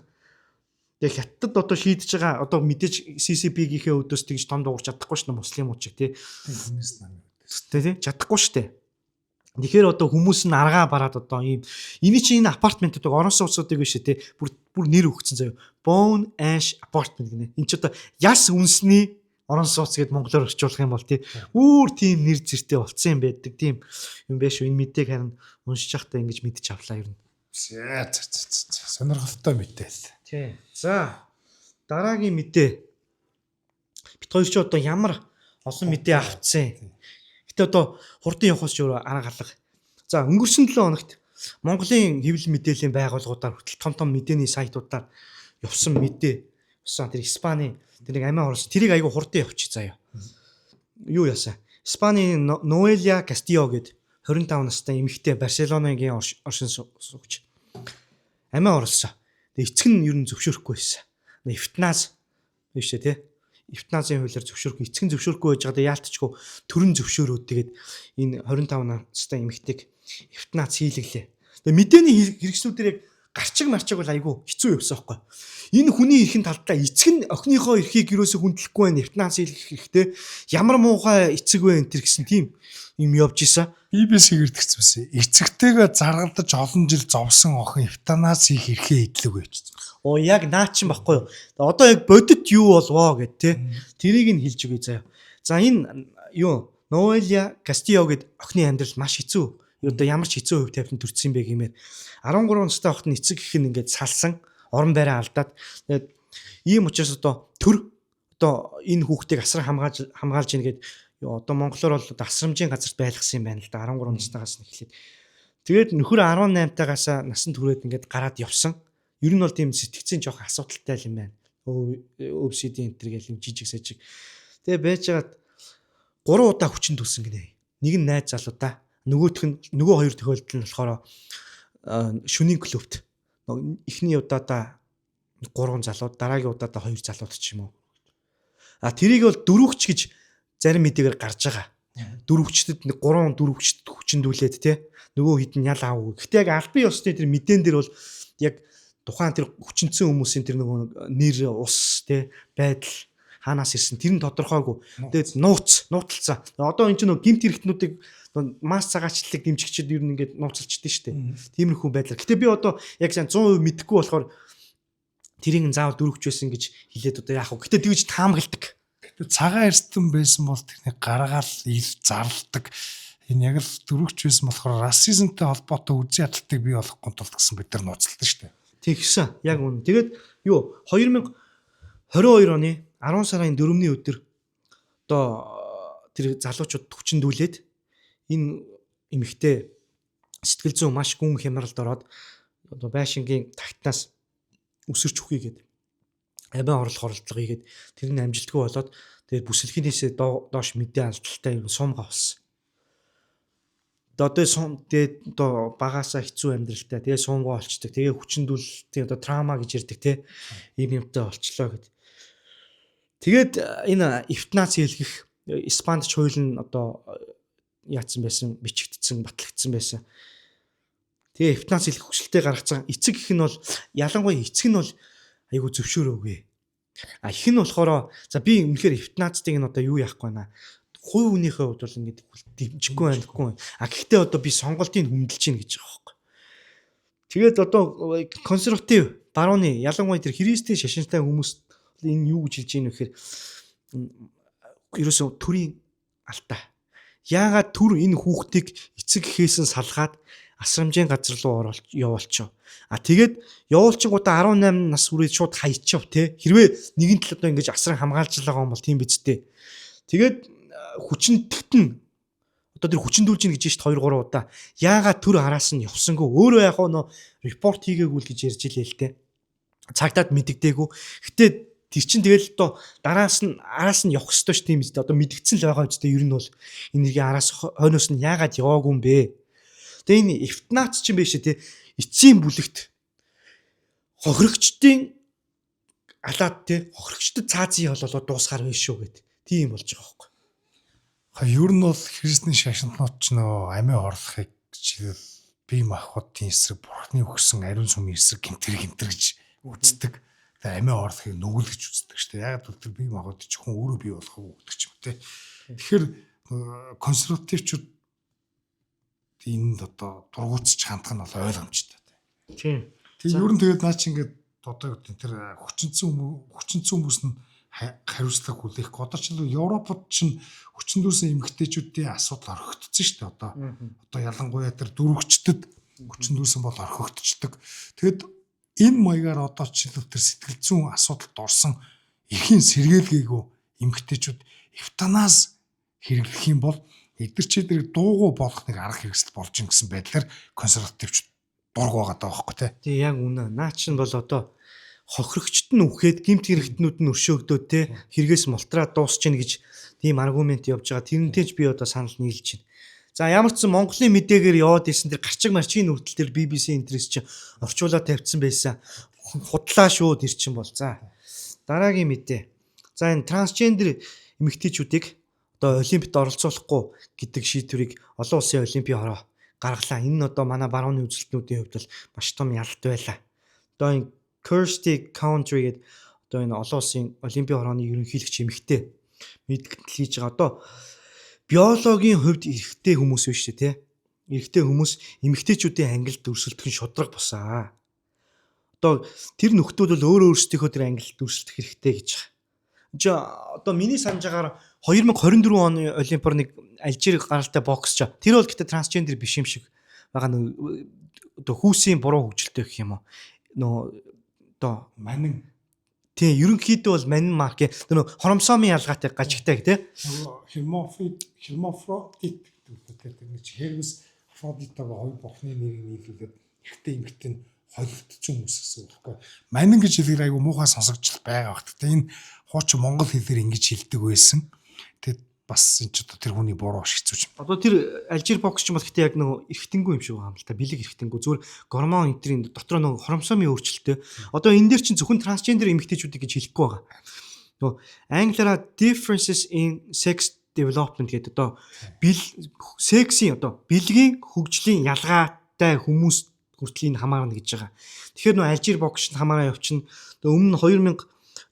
Тэгээ хятад одоо шийдэж байгаа одоо мэдээж CCP-гийнхээ өдөөс тэгж том дуугарч чадахгүй шнэ муслимууд чиг тий. Хүмүүс намын өдөөс. Тий, чадахгүй штэ. Тэгэхээр одоо хүмүүс нь аргаа бараад одоо ийм энэ чинь энэ апартментууд орон сууцуудыг биш тий бүр бүр нэр өгсөн заяа. Bone Ash Apartment гинэ. Энэ ч одоо яс үнсний орон сууц гэд монголоор орчуулах юм бол тий өөр тийм нэр зэртэй болцсон юм байдаг. Тийм юм биш үү? Энэ мэдээг харин уншиж байхдаа ингэж мэдчих авлаа ер нь. За за за сонирхолтой мэдээл. Тий. За дараагийн мэдээ. Бит хоёр чи одоо ямар олон мэдээ авцсан. Гэтэ одоо хурдан явахаас ч өөр арга алга. За өнгөрсөн 7 хоногт Монголын хэвлэл мэдээллийн байгууллагуудаар хүртэл том том мэдээний сайтуудаар явсан мэдээ. Усан тэр Испани тэр нэг амиа оруулсан. Тэрийг айгу хурдан явчих заяа. Юу яасан? Испани Ноэлия Кастио гээд 25 настай эмэгтэй Барселонагийн оршин суугч амиа оруулсан. Тэгээ эцэг нь ер нь зөвшөөрөхгүй байсан. Эвтаназ биш үү те? Эвтаназын хуулиар зөвшөөрөхгүй, эцэг нь зөвшөөрөхгүй байж байгаад яалтчгүй төрөн зөвшөөрөөд тэгээд энэ 25 настай эмэгтэйг эвтаназ хийлгэлээ. Тэгээ мэдээний хэрэгслүүдээр яг гарчиг марчиг бол айгүй хэцүү явсан байхгүй. Энэ хүний эрхэн талдаа эцэг нь охиныхоо эрхийг юусоо хүндлэхгүй байна, эвтаназ хийлгэх хэрэгтэй. Ямар муухай эцэг вэ энэ төр гэсэн тийм юм явж исэн. BBC-гээр тэгсэн. Эцэгтэйгээ заргалдаж олон жил зовсон охин эвтаназ хийх эрхээ эдлэг байжсэн. Оо яг наа чин баггүй юу. Одоо яг бодит юу болвоо гэд те. Тэрийг нь хэлж өгье заяа. За энэ юу Ноэлия Кастио гэд охины амьдрал маш хэцүү. Одоо ямар ч хэцүү хөв тавилан төрсэн бэ гэмээр 13 настай байхад нь эцэг гэх нь ингээд салсан, орон байраа алдаад тэгээд ийм учраас одоо төр одоо энэ хүүхдийг асран хамгаалж ийн гэд одоо монголоор бол асрамжийн газарт байлгасан юм байна л да 13 настайгаас нь эхлээд. Тэгээд нөхөр 18 тагаас насан туршид ингээд гараад явсан. Ер нь бол тийм сэтгцийн жоох асуудалтай юм байна. OCD энэ төр гэл юм жижиг сажиг. Тэгээ байжгаад 3 удаа хүчин төлсөн гинэ. Нэг нь найз залуудаа, нөгөөх нь нөгөө хоёр тохиолдол нь болохоор шүнийн клубт. Эхний удаадаа 3 залуу, дараагийн удаадаа 2 залууд ч юм уу. А тэрийг бол дөрөвч гэж зарим мэдээгээр гарч байгаа. Дөрөвчдөд нэг 3 дөрөвчдөд хүчндүүлээд те нөгөө хэд нь ял аав. Гэтэ яг албан ёсны тэр мэдээн дээр бол яг тухайн тэр хүчнэсэн хүмүүсийн тэр нөгөө нэр ус те байдал хаанаас ирсэн тэр нь тодорхойгүй. Тэгээд нууцлцсан. Одоо энэ чинь нөгөө гэмт хэрэгтнүүдийг масс цагаачлалыг дэмжигчид ер нь ингээд нууцлчихдээ шүү дээ. Тиймэрхүү байдлаар. Гэтэ би одоо яг сайн 100% мэдэхгүй болохоор тэрийг нь заавал дөрөвч байсан гэж хэлээд одоо яах вэ? Гэтэ тэгж таамагладаг. Цагаан эрсдэн байсан бол тэрнийг гаргаал ил зарладаг. Энэ яг л дөрөвч байсан болохоор расизмтай холбоотой үзэн ядалтыг бий болохгүй тулд гэсэн бид нар нууцлалаа шүү дээ. Тэгсэн. Яг үнэ. Тэгээд юу 2022 оны 10 сарын 4-ний өдөр одоо тэр залуучууд хүчндүүлээд энэ эмэгтэй сэтгэл зүйн маш гүн хямралд ороод одоо байшингийн тагтнаас өсөрч үхье гэдэг. Амиа орлох оролдлого хийгээд тэр нь амжилтгүй болоод тэгээд бүсэлхийнээсээ доош мэдээ алдaltaй юм сумгаа болсон. Одоо сум тэгээд одоо багасаа хэцүү амьдралтай тэгээд сумгаа олчдаг. Тэгээд хүчиндүүлэлтийн одоо трама гэж ярьдаг те ийм юмтай болчлоо гэд. Тэгээд энэ эвтанац хэлгэх Испанд ч хууль нь одоо яатсан байсан, бичигдсэн, батлагдсан байсан. Тэгээ эвтанац хэлэх хүсэлтэд гаргацсан. Эцэг их нь бол ялангуяа эцэг нь бол айгүй зөвшөөрөөгүй. А их нь болохоор за би үнэхээр эвтанацтыг нь одоо юу яахгүй байна. Хувь хүнийхээ хувьд бол ингээд дэмжихгүй байна гэхгүй. А гэхдээ одоо би сонголтыг хүндэлж гин гэж байгаа байхгүй. Тэгээд одоо консерватив барууны ялангуяа тэр христийн шашинтай хүмүүс энэ юу гэж хэлж ийм вэ гэхээр ерөөсөө төрийн алдаа. Яагаад төр энэ хүүхдийг эцэг эхээс нь салгаад асрамжийн газар руу оруулж явуулчих. А тэгээд явуулчингуудаа 18 нас хүрээд шууд хайчив те. Хэрвээ нэгэн тал одоо ингэж асран хамгаалж байгаа юм бол тийм биз дээ. Тэгээд хүчинтгт нь одоо тэр хүчиндүүлж гин гэж шít 2 3 удаа. Яагаад төр араас нь явсангүй өөрөө яг нөө репорт хийгээгүй л гэж ярьж илээ л те. Цагдаад мэддэггүй. Гэтэ тэр чин тэгэл одоо дараас нь араас нь явах ёстой ш тийм биз дээ. Одоо мэдгдсэн л байгаа үстэй ер нь бол энэ хэргийн араас хойноос нь яагаад яваагүй юм бэ? Тэгээ энэ эвтанац чинь биш те эцсийн бүлэгт хохирогчдын алаад те хохирогчдод цаазын болоо дуусгаар байна шүү гэд. Тийм болж байгаа байхгүй. Ха ер нь бол христний шашинтнууд ч нөгөө амиа орлохыг жишээл бие махбодын эсрэг бурхны өгсөн ариун сүмийн эсрэг гэмтэр гэмтэр гэж үздэг. Тэгээ амиа орлохыг нүгэл гэж үздэг шүү дээ. Яг бол тэр бие махбод чи хүн өөрөө бий болохыг өгдөг ч юм те. Тэгэхээр консервативчууд энд одоо дургуутсч хандах нь бол ойлгомжтой. Тийм. Тийм ер нь тэгээд наа чи ингээд одоо тэр хүчинцэн хүмүүс нь хариуцлага хүлээхгүй. Одоо ч Европод чинь хүчиндүүсэн эмэгтэйчүүдийн асуудал орхигдсон шүү дээ. Одоо одоо ялангуяа тэр дөрвөгчдөд хүчиндүүсэн бол орхигдчихдаг. Тэгэд энэ маягаар одоо жишээлбэл тэр сэтгэл зүйн асуудалд орсон эрхийн сэргийлгээгүй эмэгтэйчүүд эвтаназ хэрэглэх юм бол эдгэр чи тэр дуугүй болох нэг арга хэрэгсэл болж ин гэсэн байдлаар консервативч дург байгаа даа байхгүй тий. Тий яг үнэ. Наа чин бол одоо хохирогчд нь үхээд гэмт хэрэгтнүүд нь өршөөгдөөд те хэрэгээс мултраа дуусч гин гэж тийм аргумент явж байгаа. Тэрнтэй ч би одоо санал нийлж байна. За ямар ч сан Монголын мэдээгээр яваад исэн тэр гарчиг марчгийн нүртэл тэр BBC интерес чи орчуулаад тавьчихсан байсан. Худлаа шүү тэр чин бол. За дараагийн мэдээ. За энэ трансгендер эмэгтэйчүүдийг одоо олимпиад оролцуулахгүй гэдэг шийдвэрийг олон улсын олимпийн хороо гаргалаа. Энэ нь одоо манай барууны үзэлтнүүдийн хувьд бол маш том ялалт байлаа. Одоо энэ Kirsty Country гэдэг одоо энэ олон улсын олимпийн хорооны ерөнхийлөгч эмэгтэй мэдгэл хийж байгаа. Одоо биологийн хувьд эрэгтэй хүмүүс биш үү те? Эрэгтэй хүмүүс эмэгтэйчүүдийн ангилалд өрсөлдөх нь шудраг бусаа. Одоо тэр нөхдүүд бол өөрөө өөрсдийнхөө тэр ангилалд өрсөлдөх хэрэгтэй гэж байгаа. Чи одоо миний санаж байгаагаар 2024 оны олимпиар нэг Алжир гаралтай боксч. Тэр бол гэтээ трансгендер биш юм шиг байгаа нэг одоо хүүсийн буруу хөгжилтэй гэх юм уу. Нөө одоо Манин тийм ерөнхийдөө бол манин марк тэр нөө хромосомын ялгаатай гажигтай тий. Хермофрид хермофродит гэдэг үү тэр нэг Хермес Афродитагаа хоёр бурхны нэрийг нийлүүлээд эрэгтэй эмэгтэй нь холилдсон хүмүүс гэсэн үг байхгүй. Манин гэж хэлэхээр айгу муухай сонсогдол байгаа бах. Гэтэ энэ хуучин монгол хэлээр ингэж хэлдэг байсан. Тэгэд бас энэ ч одоо тэр хүний буруу шиг хэцүү юм. Одоо тэр Алжир боксч бол гэтээ яг нөгөө эргэтэнгүй юм шиг байгаа юм л та. Бэлэг эргэтэнгүй. Зүгээр гормон энтрийн дотор нөгөө хромосомын өөрчлөлттэй. Одоо энэ дээр чинь зөвхөн трансгендер эмэгтэйчүүдийг гэж хэлэхгүй байгаа. Нөгөө англиараа differences in sex development гэдэг одоо бэл сексийн одоо бэлгийн хөгжлийн ялгаатай хүмүүс хүртэл энэ хамаарна гэж байгаа. Тэгэхээр нөгөө Алжир боксч хамаараа явчихна. Тэгээ өмнө нь 2000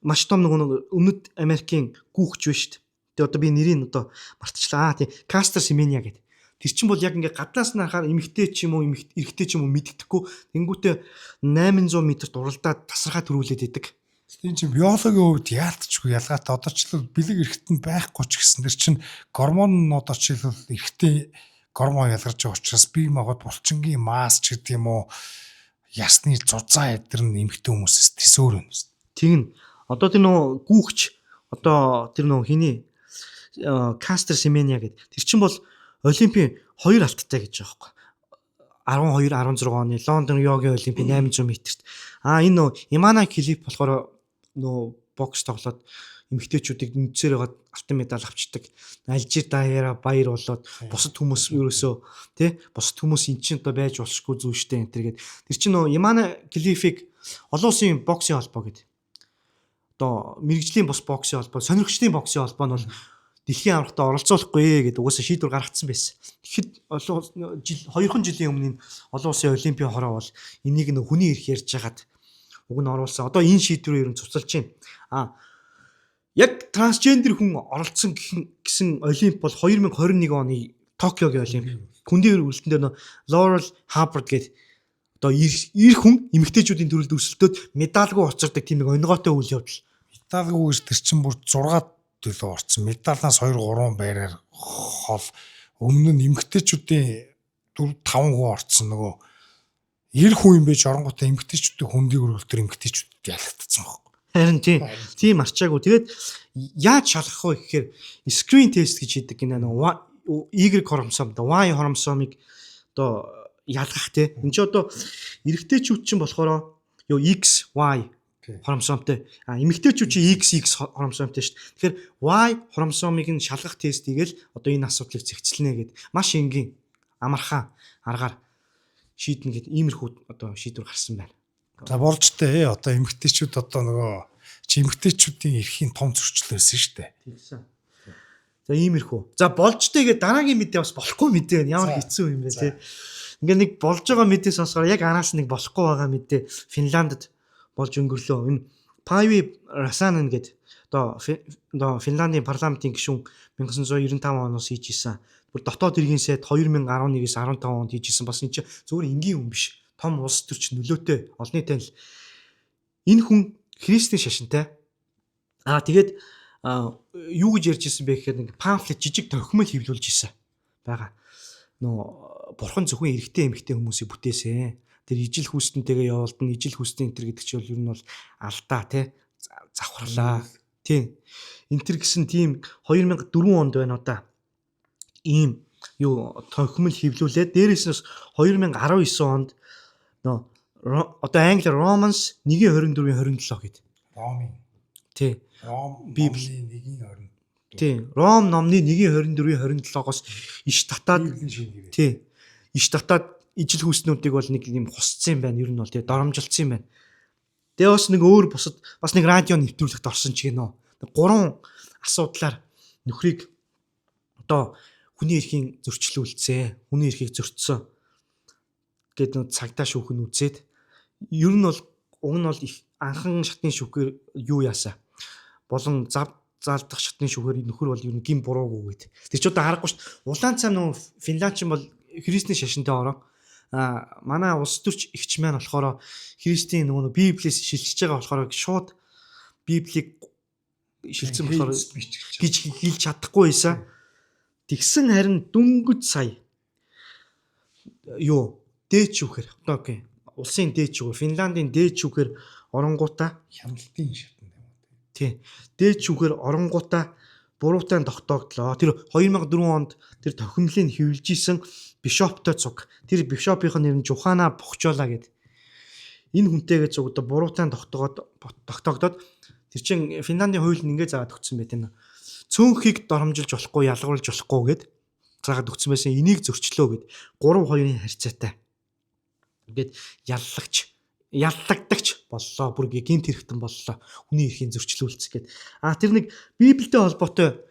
маш том нөгөө өмнөд Америкийн гүүхч биш шүү дээ. Тэгээ одоо би нэрийг одоо мартчихлаа. Аа тийм Кастер Семеня гэдэг. Тэр чинь бол яг ингээ гаднаас нь харахаар эмэгтэй ч юм уу эрэгтэй ч юм уу мэддэхгүй. Тэнгүүтээ 800 метрт уралдаад тасархаа төрүүлээд идэг. Тийм чинь биологийн хувьд яалтчгүй ялгаатай. Одоо ч л бэлэг эргэтэн байхгүй ч гэсэн тэр чинь гормон нь одоо жишээлбэл эрэгтэй гормон ялгарч байгаа учраас бие махбод булчингийн масс ч гэдэг юм уу ясны зузаан эдэр нь эмэгтэй хүмүүсээс төсөөр байна. Тэгнь. Одоо тэр нөгөө гүүхч одоо тэр нөгөө хиний Кастер Семеня гэдэг. Тэр чинь бол олимпийн хоёр алттай гэж байгаа байхгүй. 12 16 оны Лондон Йогийн олимпийн 800 метрт. А энэ нөө Имана Клип болохоор нөө бокс тоглоод эмэгтэйчүүдийг нүцээр байгаад алтан медаль авчдаг. Алжир даяараа баяр болоод бусад хүмүүс ерөөсөө тий бусад хүмүүс эн чинь одоо байж болшгүй зүйл штэ энэ төр гээд. Тэр чинь нөө Имана Клифиг олон улсын боксын холбоо гэдэг. Одоо мэрэгжлийн бус боксын холбоо, сонирхчдын боксын холбоо нь бол дэлхийн аваргад оролцуулахгүй гэдэг угаасаа шийдвэр гаргацсан байсан. Тэгэхэд олон жил 2 жилийн өмнө энэ олон улсын олимпийн хороо бол энийг нөх хүний эрх ярьж хагаад уг нь оруулсан. Одоо энэ шийдвэрээ ер нь цуцалж байна. А яг трансгендер хүн оролцсон гэсэн олимп бол 2021 оны Токиогийн олимп. Хүндийн өргөлтөн дээр нөө Лорел Хаббард гэдэг одоо эр хүн эмэгтэйчүүдийн төрөлд өрсөлдөөд медальгүй хоцордог тийм нэг онигоотой үйл явдал. Медальгүй гэж тэр чинь бүр 6 төлөө орсон. Медалнаас 2 3 байраар хол. Өмнө нь эмэгтэйчүүдийн 4 5 хүн орсон нөгөө эр хүн юм байж оронгуудаа эмэгтэйчүүдийн хүндийн өргөлтөөр эмэгтэйчүүдэд ялагдсан байхгүй. Харин тийм. Тийм арчаагүй. Тэгээд яаж шалгах вэ гэхээр screen test гэж хийдэг гинэ нөгөө Y хромосом, Y хромосомыг одоо ялгах те. Энд чи одоо эрэгтэйчүүд чинь болохоор юу X Y хромосомтой. А эмэгтэйчүүд чи X X хромосомтой шүү дээ. Тэгэхээр Y хромосомыг нь шалгах тест хийгээл одоо энэ асуудлыг зэгцэлнэ гэд маш энгийн амархан аргаар шийднэ гэд иймэрхүү одоо шийдвэр гарсан байна. За болж тээ одоо эмэгтэйчүүд одоо нөгөө чи эмэгтэйчүүдийн эрхийн том зөрчил байсан шүү дээ. Тэгсэн. За иймэрхүү. За болж тээ гэдэг дараагийн мэдээ бас болохгүй мэдээ байна. Ямар хэцүү юм бэ те. Ингээ нэг болж байгаа мэдээ сонсохоор яг араас нэг болохгүй байгаа мэдээ Финландд болж өнгөрлөө. Энэ Пави Расанен гэдэг одоо Финландын парламентын гишүүн 1995 оноос хийж исэн. Бүр дотоод хэргийн сайд 2011-ээс 15 онд хийж исэн. Бас энэ чинь зөвхөн энгийн хүн биш. Том улс төрч нөлөөтэй олонний танил. Энэ хүн христийн шашинтай. Аа тэгээд юу гэж ярьж исэн бэ гэхээр нэг памфлет жижиг тохимол хэвлүүлж исэн байгаа. Нөө бурхан зөвхөн эрэгтэй эмэгтэй хүмүүсийг бүтээсэн. Тэр ижил хүүстэнтэйгээ явуулдана, ижил хүүстэн энэ төр гэдэг чинь бол ер нь бол алдаа тий завхарлаа. Тий. Энэ төр гэсэн тийм 2004 онд байна одоо. Ийм юу тохимол хэвлүүлээд дээрээс нь бас 2019 онд нөө одоо англиар Romans 1:24-ийн 27 гэдэг. Ромын. Тий. Ром Библи. 1:20. Тий. Ром номны 1:24-ийн 27-оос иш татаад Библийн шинэ гэрээ. тий. Иш татаад ижил хүүснүүдийг бол нэг юм хусцсан юм байна. Ер нь бол тий доромжилсан юм байна. Тэгээ бас нэг өөр бусад бас нэг радио нэвтрүүлэгт орсон ч гэнэ. Гурван асуудлаар нөхрийг одоо хүний эрхийн зөрчлүүлцээ, хүний эрхийг зөрчсөн гэд нөө цагдаа шүүх нь үзээд ер нь бол уг нь бол их анхан шатны шүүхээр юу яасаа болон зав заалдах шатны шүүхээр нөхөр бол ер нь гин буруугүй гэд. Тэр ч одоо харахгүй шүү дээ. Улаан цам нөө Финланд чинь бол христийн шашинтай орон. А манай улс төрч эгч маань болохоор христийн нөгөө библиэс шилжиж байгаа болохоор шууд библийг шилжсэн болохоор гэж хэлж чадахгүй байсан. Тэгсэн харин дөнгөж сая юу дээд шүүхээр одоо окей улсын дээд шүүхээр Финландын дээд шүүхээр оронгуудаа хяналтын шатнд юм уу тий дээд шүүхээр оронгуудаа буруутай тогтоогдлоо. Тэр 2004 онд тэр тохимлыг хэвлэж исэн бишоптой цуг. Тэр бишопынх нь нэр нь Жухана Бохжола гэдэг. Энэ хүнтэйгээ цуг одоо буруутай тогтоогдоод тэр чин Финландын хууль нь ингэ заагаад өгсөн байт юм. Цөөнхийг доромжилж болохгүй, ялгаруулж болохгүй гэд заагаад өгсөн байсан. Энийг зөрчлөө гэд 3-2-ын харьцаатай. Ингээд яллагдагч боллоо. Бүр гэмт хэрэгтэн боллоо. Хүний эрхийн зөрчлүүлц гэд. А тэр нэг Библиэтэй холбоотой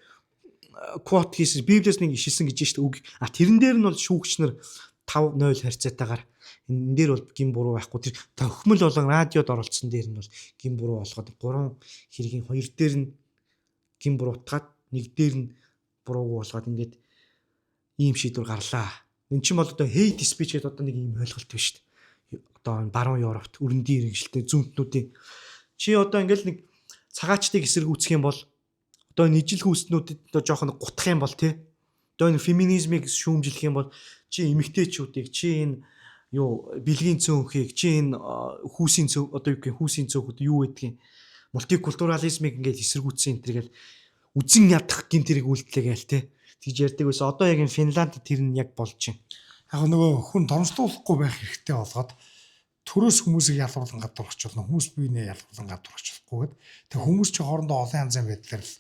квот хийсэн. Библиэс нэг ишилсэн гэж шít үг. А тэрэн дээр нь бол шүүгч нар 5-0 харьцаатайгаар энэ дээр бол гин буруу байхгүй. Тэр тохимол болон радиод оролцсон дээр нь бол гин буруу болгоод 3 хэргийн 2 дээр нь гин буруутгаад нэг дээр нь буруугүй болгоод ингээд ийм шийдвэр гарлаа. Эн чинь бол одоо hate speech гэдэг одоо нэг ийм ойлголт биш шүү дээ. Одоо энэ баруун Европт өрөндийн иргэншилтэй зүүнтнүүдийн чи одоо ингээл нэг цагаачдыг эсэргүүцэх юм бол одоо энэ ижил хүүснүүдэд одоо жоохон гутах юм бол тий одоо энэ феминизмыг шүүмжлэх юм бол чи эмэгтэйчүүдийг чи энэ юу бэлгийн цөөнхийг чи энэ хүүсийн цөөн одоо юу гэх хүүсийн цөөнхүүд юу гэдгийг мультикультурализмыг ингээд эсэргүүцсэн энэ төргээл үзэн ядах гэмт хэрэг үйлдэлээ гээл те тэгж ярьдаг байсан. Одоо яг энэ Финланд тэр нь яг болж байна. Яг нөгөө хүн доромжлуулахгүй байх хэрэгтэй болгоод Төрөөс хүмүүсийг ялгуулан гадуурхаж болно. Хүмүүс биенээ ялгуулан гадуурхаж болохгүй гэд. Тэг хүмүүс чи хоорондоо олон янзын байдлаар л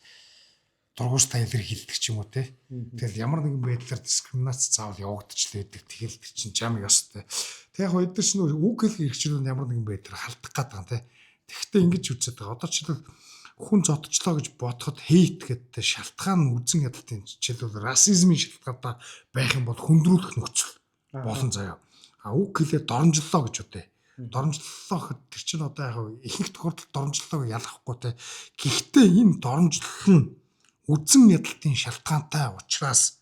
дургуустай илэрхийлдэг ч юм уу те. Тэгэл ямар нэгэн байдлаар дискриминац заавал явагдчихл байдаг. Тэгэл тэр чинь чам ёстой. Тэг яг эдгээр чинь үг хэлэх эрхчлэл ямар нэгэн байдлаар халдах гээд байгаа те. Тэгэхдээ ингэж үзээд байгаа. Одоо жишээлбэл хүн зодчлоо гэж бодоход хейт гэдэг шалтгаан нь үзэн ядалтын жишээлбэл расизмын шалтгаантай байх юм бол хүндрүүлэх нөхцөл болон заяа. А үг хэлээ доромжлоо гэж үтэй. Доромжлолоо гэхэд тэр чинь одоо яг ихэнх тохиолдолд доромжлолоог ялгахгүй те. Гэхдээ энэ доромжлол нь үзэн ядалтын шалтгаантай учраас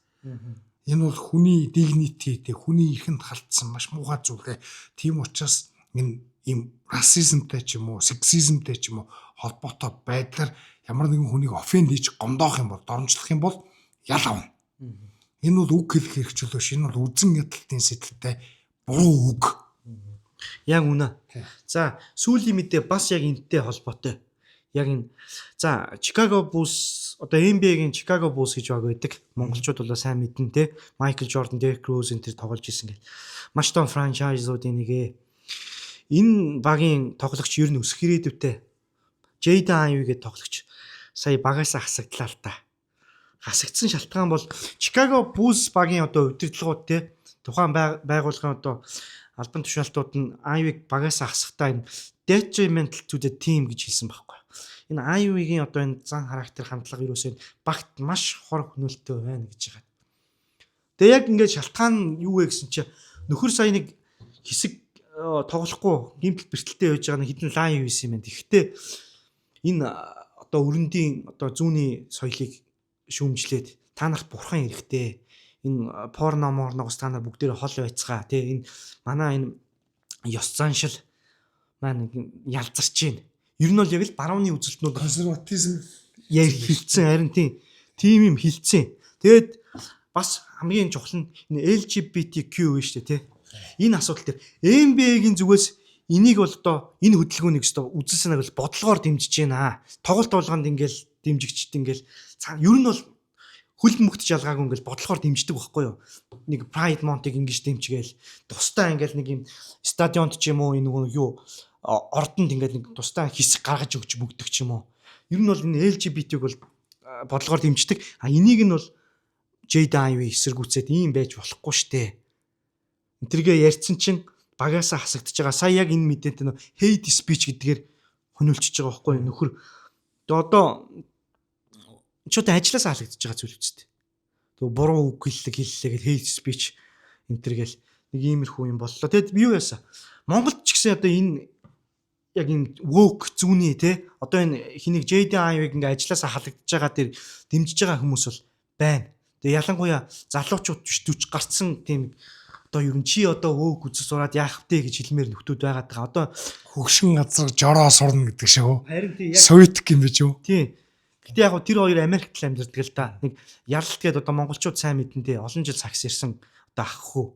энэ бол хүний dignity те, хүний эрхэнд халтсан маш муухай зүйлээ. Тийм учраас энэ ийм расизмтай ч юм уу, сексизмтэй ч юм уу холбоотой байдлаар ямар нэгэн хүнийг offend хийж гомдоох юм бол, доромжлох юм бол ял авна. Энэ бол үг хэлэх эрхчлөө биш. Энэ бол үзэн ядалтын сэтэлтэй буруу үг. Яг үнэ. За, сүүлийн мэдээ бас яг энэтэй холбоотой. Яг энэ за Chicago Bulls, одоо NBA-гийн Chicago Bulls гэж баг байдаг. Монголчууд бол сайн мэднэ те. Майкл Жордан, Дерек Роуз энэ тэр тоглож исэн гэл. Маш том franchise уудын нэг ээ. Энэ багийн тоглогч ер нь өсөх ирээдүйтэй. Jaden Ivey гэдэг тоглогч сая багаасаа хасагдлаа л та. Хасагдсан шалтгаан бол Chicago Bulls багийн одоо удирдлагууд те, тухайн байгууллагын одоо албан тушаалтууд нь Ivey багаасаа хасахдаа энэ detrimental to the team гэж хэлсэн байхгүй. Энэ Ivey-гийн одоо энэ зан характер, хандлага юусоо багт маш хор хөнөөлттэй байна гэж байгаа. Тэгээ яг ингээд шалтгаан юу вэ гэсэн чи нөхөр сая нэг хэсэг тоглохгүй гэмтэл бэртэлтэй байж байгаа нэг хэдэн лайн юу юм байна. Тэгэхдээ энэ одоо өрөндийн одоо зүүнний соёлыг шүүмжлээд та нарт бурхан эрэхтэй, энэ порно морногоос та нар бүгдээрээ хол байцгаа тий, энэ манай энэ ёс заншил маань ялзарч байна. Ер нь бол яг л барууны үзэлтнүүд консерватизм яг хилцэн, харин тийм юм хилцэн. Тэгээд бас хамгийн чухал нь энэ LGBTQ шүү дээ тий. Энэ асуудал дээр NBA-гийн зүгээс энийг бол одоо энэ хөдөлгөөнийг өстө үзэл санааг бол бодлогоор дэмжиж байна. Тоглолт болгонд ингээл дэмжигчд ингээл ер нь бол хөл мөгт жалгаагүй ингээл бодлогоор дэмждэг байхгүй юу? Нэг Pride Month-ыг ингэж дэмжгээл тусдаа ингээл нэг юм стадионд ч юм уу, энэ нөгөө юу ордонд ингээд нэг тусдаа хэсэг гаргаж өгч бүгдэг ч юм уу. Ер нь бол энэ LGBT-г бол бодлогоор дэмждэг. А энийг нь бол Jaden Ivey эсэргүүцээд ийм байж болохгүй штэ. Энтергээ ярьсан чинь багаасаа хасагдчихж байгаа. Сая яг энэ мэдээтэй нөө hate speech гэдгээр хөнөөлчихөж байгаа байхгүй юу нөхөр. Тэгээ одоо ч одоо ажилласаа халагдчихж байгаа зүйл үстэй. Тэгээ буруу үг хэллэг хэллээ гэл hate speech энтер гэл нэг иймэрхүү юм боллоо. Тэгэд юу яасан? Монголд ч гэсэн одоо энэ яг энэ woke зүүнний те, одоо энэ хэнийг Jaden Ivey-г ингээ ажилласаа халагдчихж байгаа дээр дэмжиж байгаа хүмүүс бол байна. Тэгээ ялангуяа залуучууд биш 40 гарцсан тийм одоо ер нь чи одоо woke үзэл сураад яах вэ гэж хэлмээр нөхдүүд байгаад байгаа. Одоо хөгшин газар жороо сурна гэдэг шиг үү? Харин тий, яг Суйт юм биш үү? Тий. Гэтэ яг тэр хоёр Америкт л амьдардаг л та. Нэг ялалт гээд одоо монголчууд сайн мэдэн тий. Олон жил сагс ирсэн одоо ах хүү.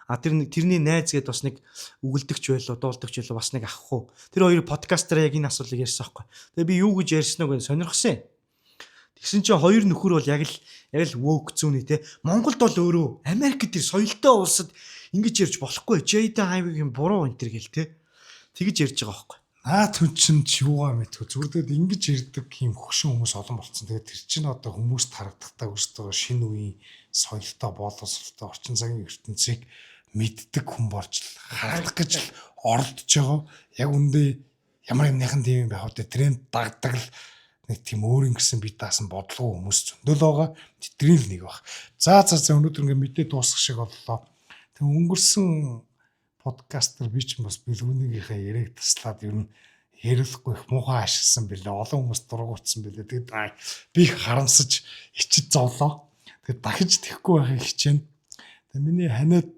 А тэр тэрний найз гээд бас нэг үгэлдэгч байлуу, дуулдагч байлуу, бас нэг ах хүү. Тэр хоёр подкастаар яг энэ асуудлыг ярьсан байхгүй. Тэгээ би юу гэж ярьсан уу гэж сонирхсан. Тэгсэн чинь хоёр нөхөр бол яг л woke зүүний те. Монголд бол өөрөө Америк тэр соёлтой улсад ингэж ярьж болохгүй. Jaden Ivey-гийн буруу энэ төр гэл те. Тэгэж ярьж байгаа байхгүй. Наад хүн чинь ч юугаа мэдгүй зүгээр тэгээд ингэж ирдэг юм хөгшин хүмүүс олон болцсон. Тэгээд тэр чинь одоо хүмүүст харагдахдаа өөрсдөө шинэ үеийн соёлтой, боловсролтой, орчин цагийн ертөнцийг мэддэг хүн болж л харагдах гэж л оролдож байгаа. Яг үндэ ямар юмныхан тийм юм байх вэ? Тренд дагдаг л нэг тийм өөр ингэсэн би даасан бодлого хүмүүс зөндөл байгаа. Тэдний л нэг баг. За, өнөөдөр ингээ мэдээ дуусгах шиг боллоо. Тэг өнгөрсөн подкастер би ч бас бэлгүүнийхээ яриаг таслаад ер нь ярихгүй их муухай ашигласан бэлээ. Олон хүмүүс дургуутсан бэлээ. Тэгээд би их харамсаж ичиж зовлоо. Тэгээд дахиж тэхгүй байхыг хичээнэ. Тэгээд миний ханиад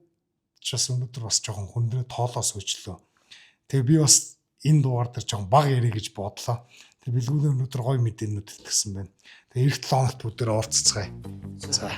ч бас өнөөдөр бас жоохон хүндрээ тоолоос өжлөө. Тэгээ би бас энэ дугаар дээр жоохон бага ярих гэж бодлоо. Тэгээ бэлгүүнээ өнөөдөр гоё мэдээнүүд итгэсэн байна. Тэгээ эх 7 хоногт бүгдээр уулзцгаая. За.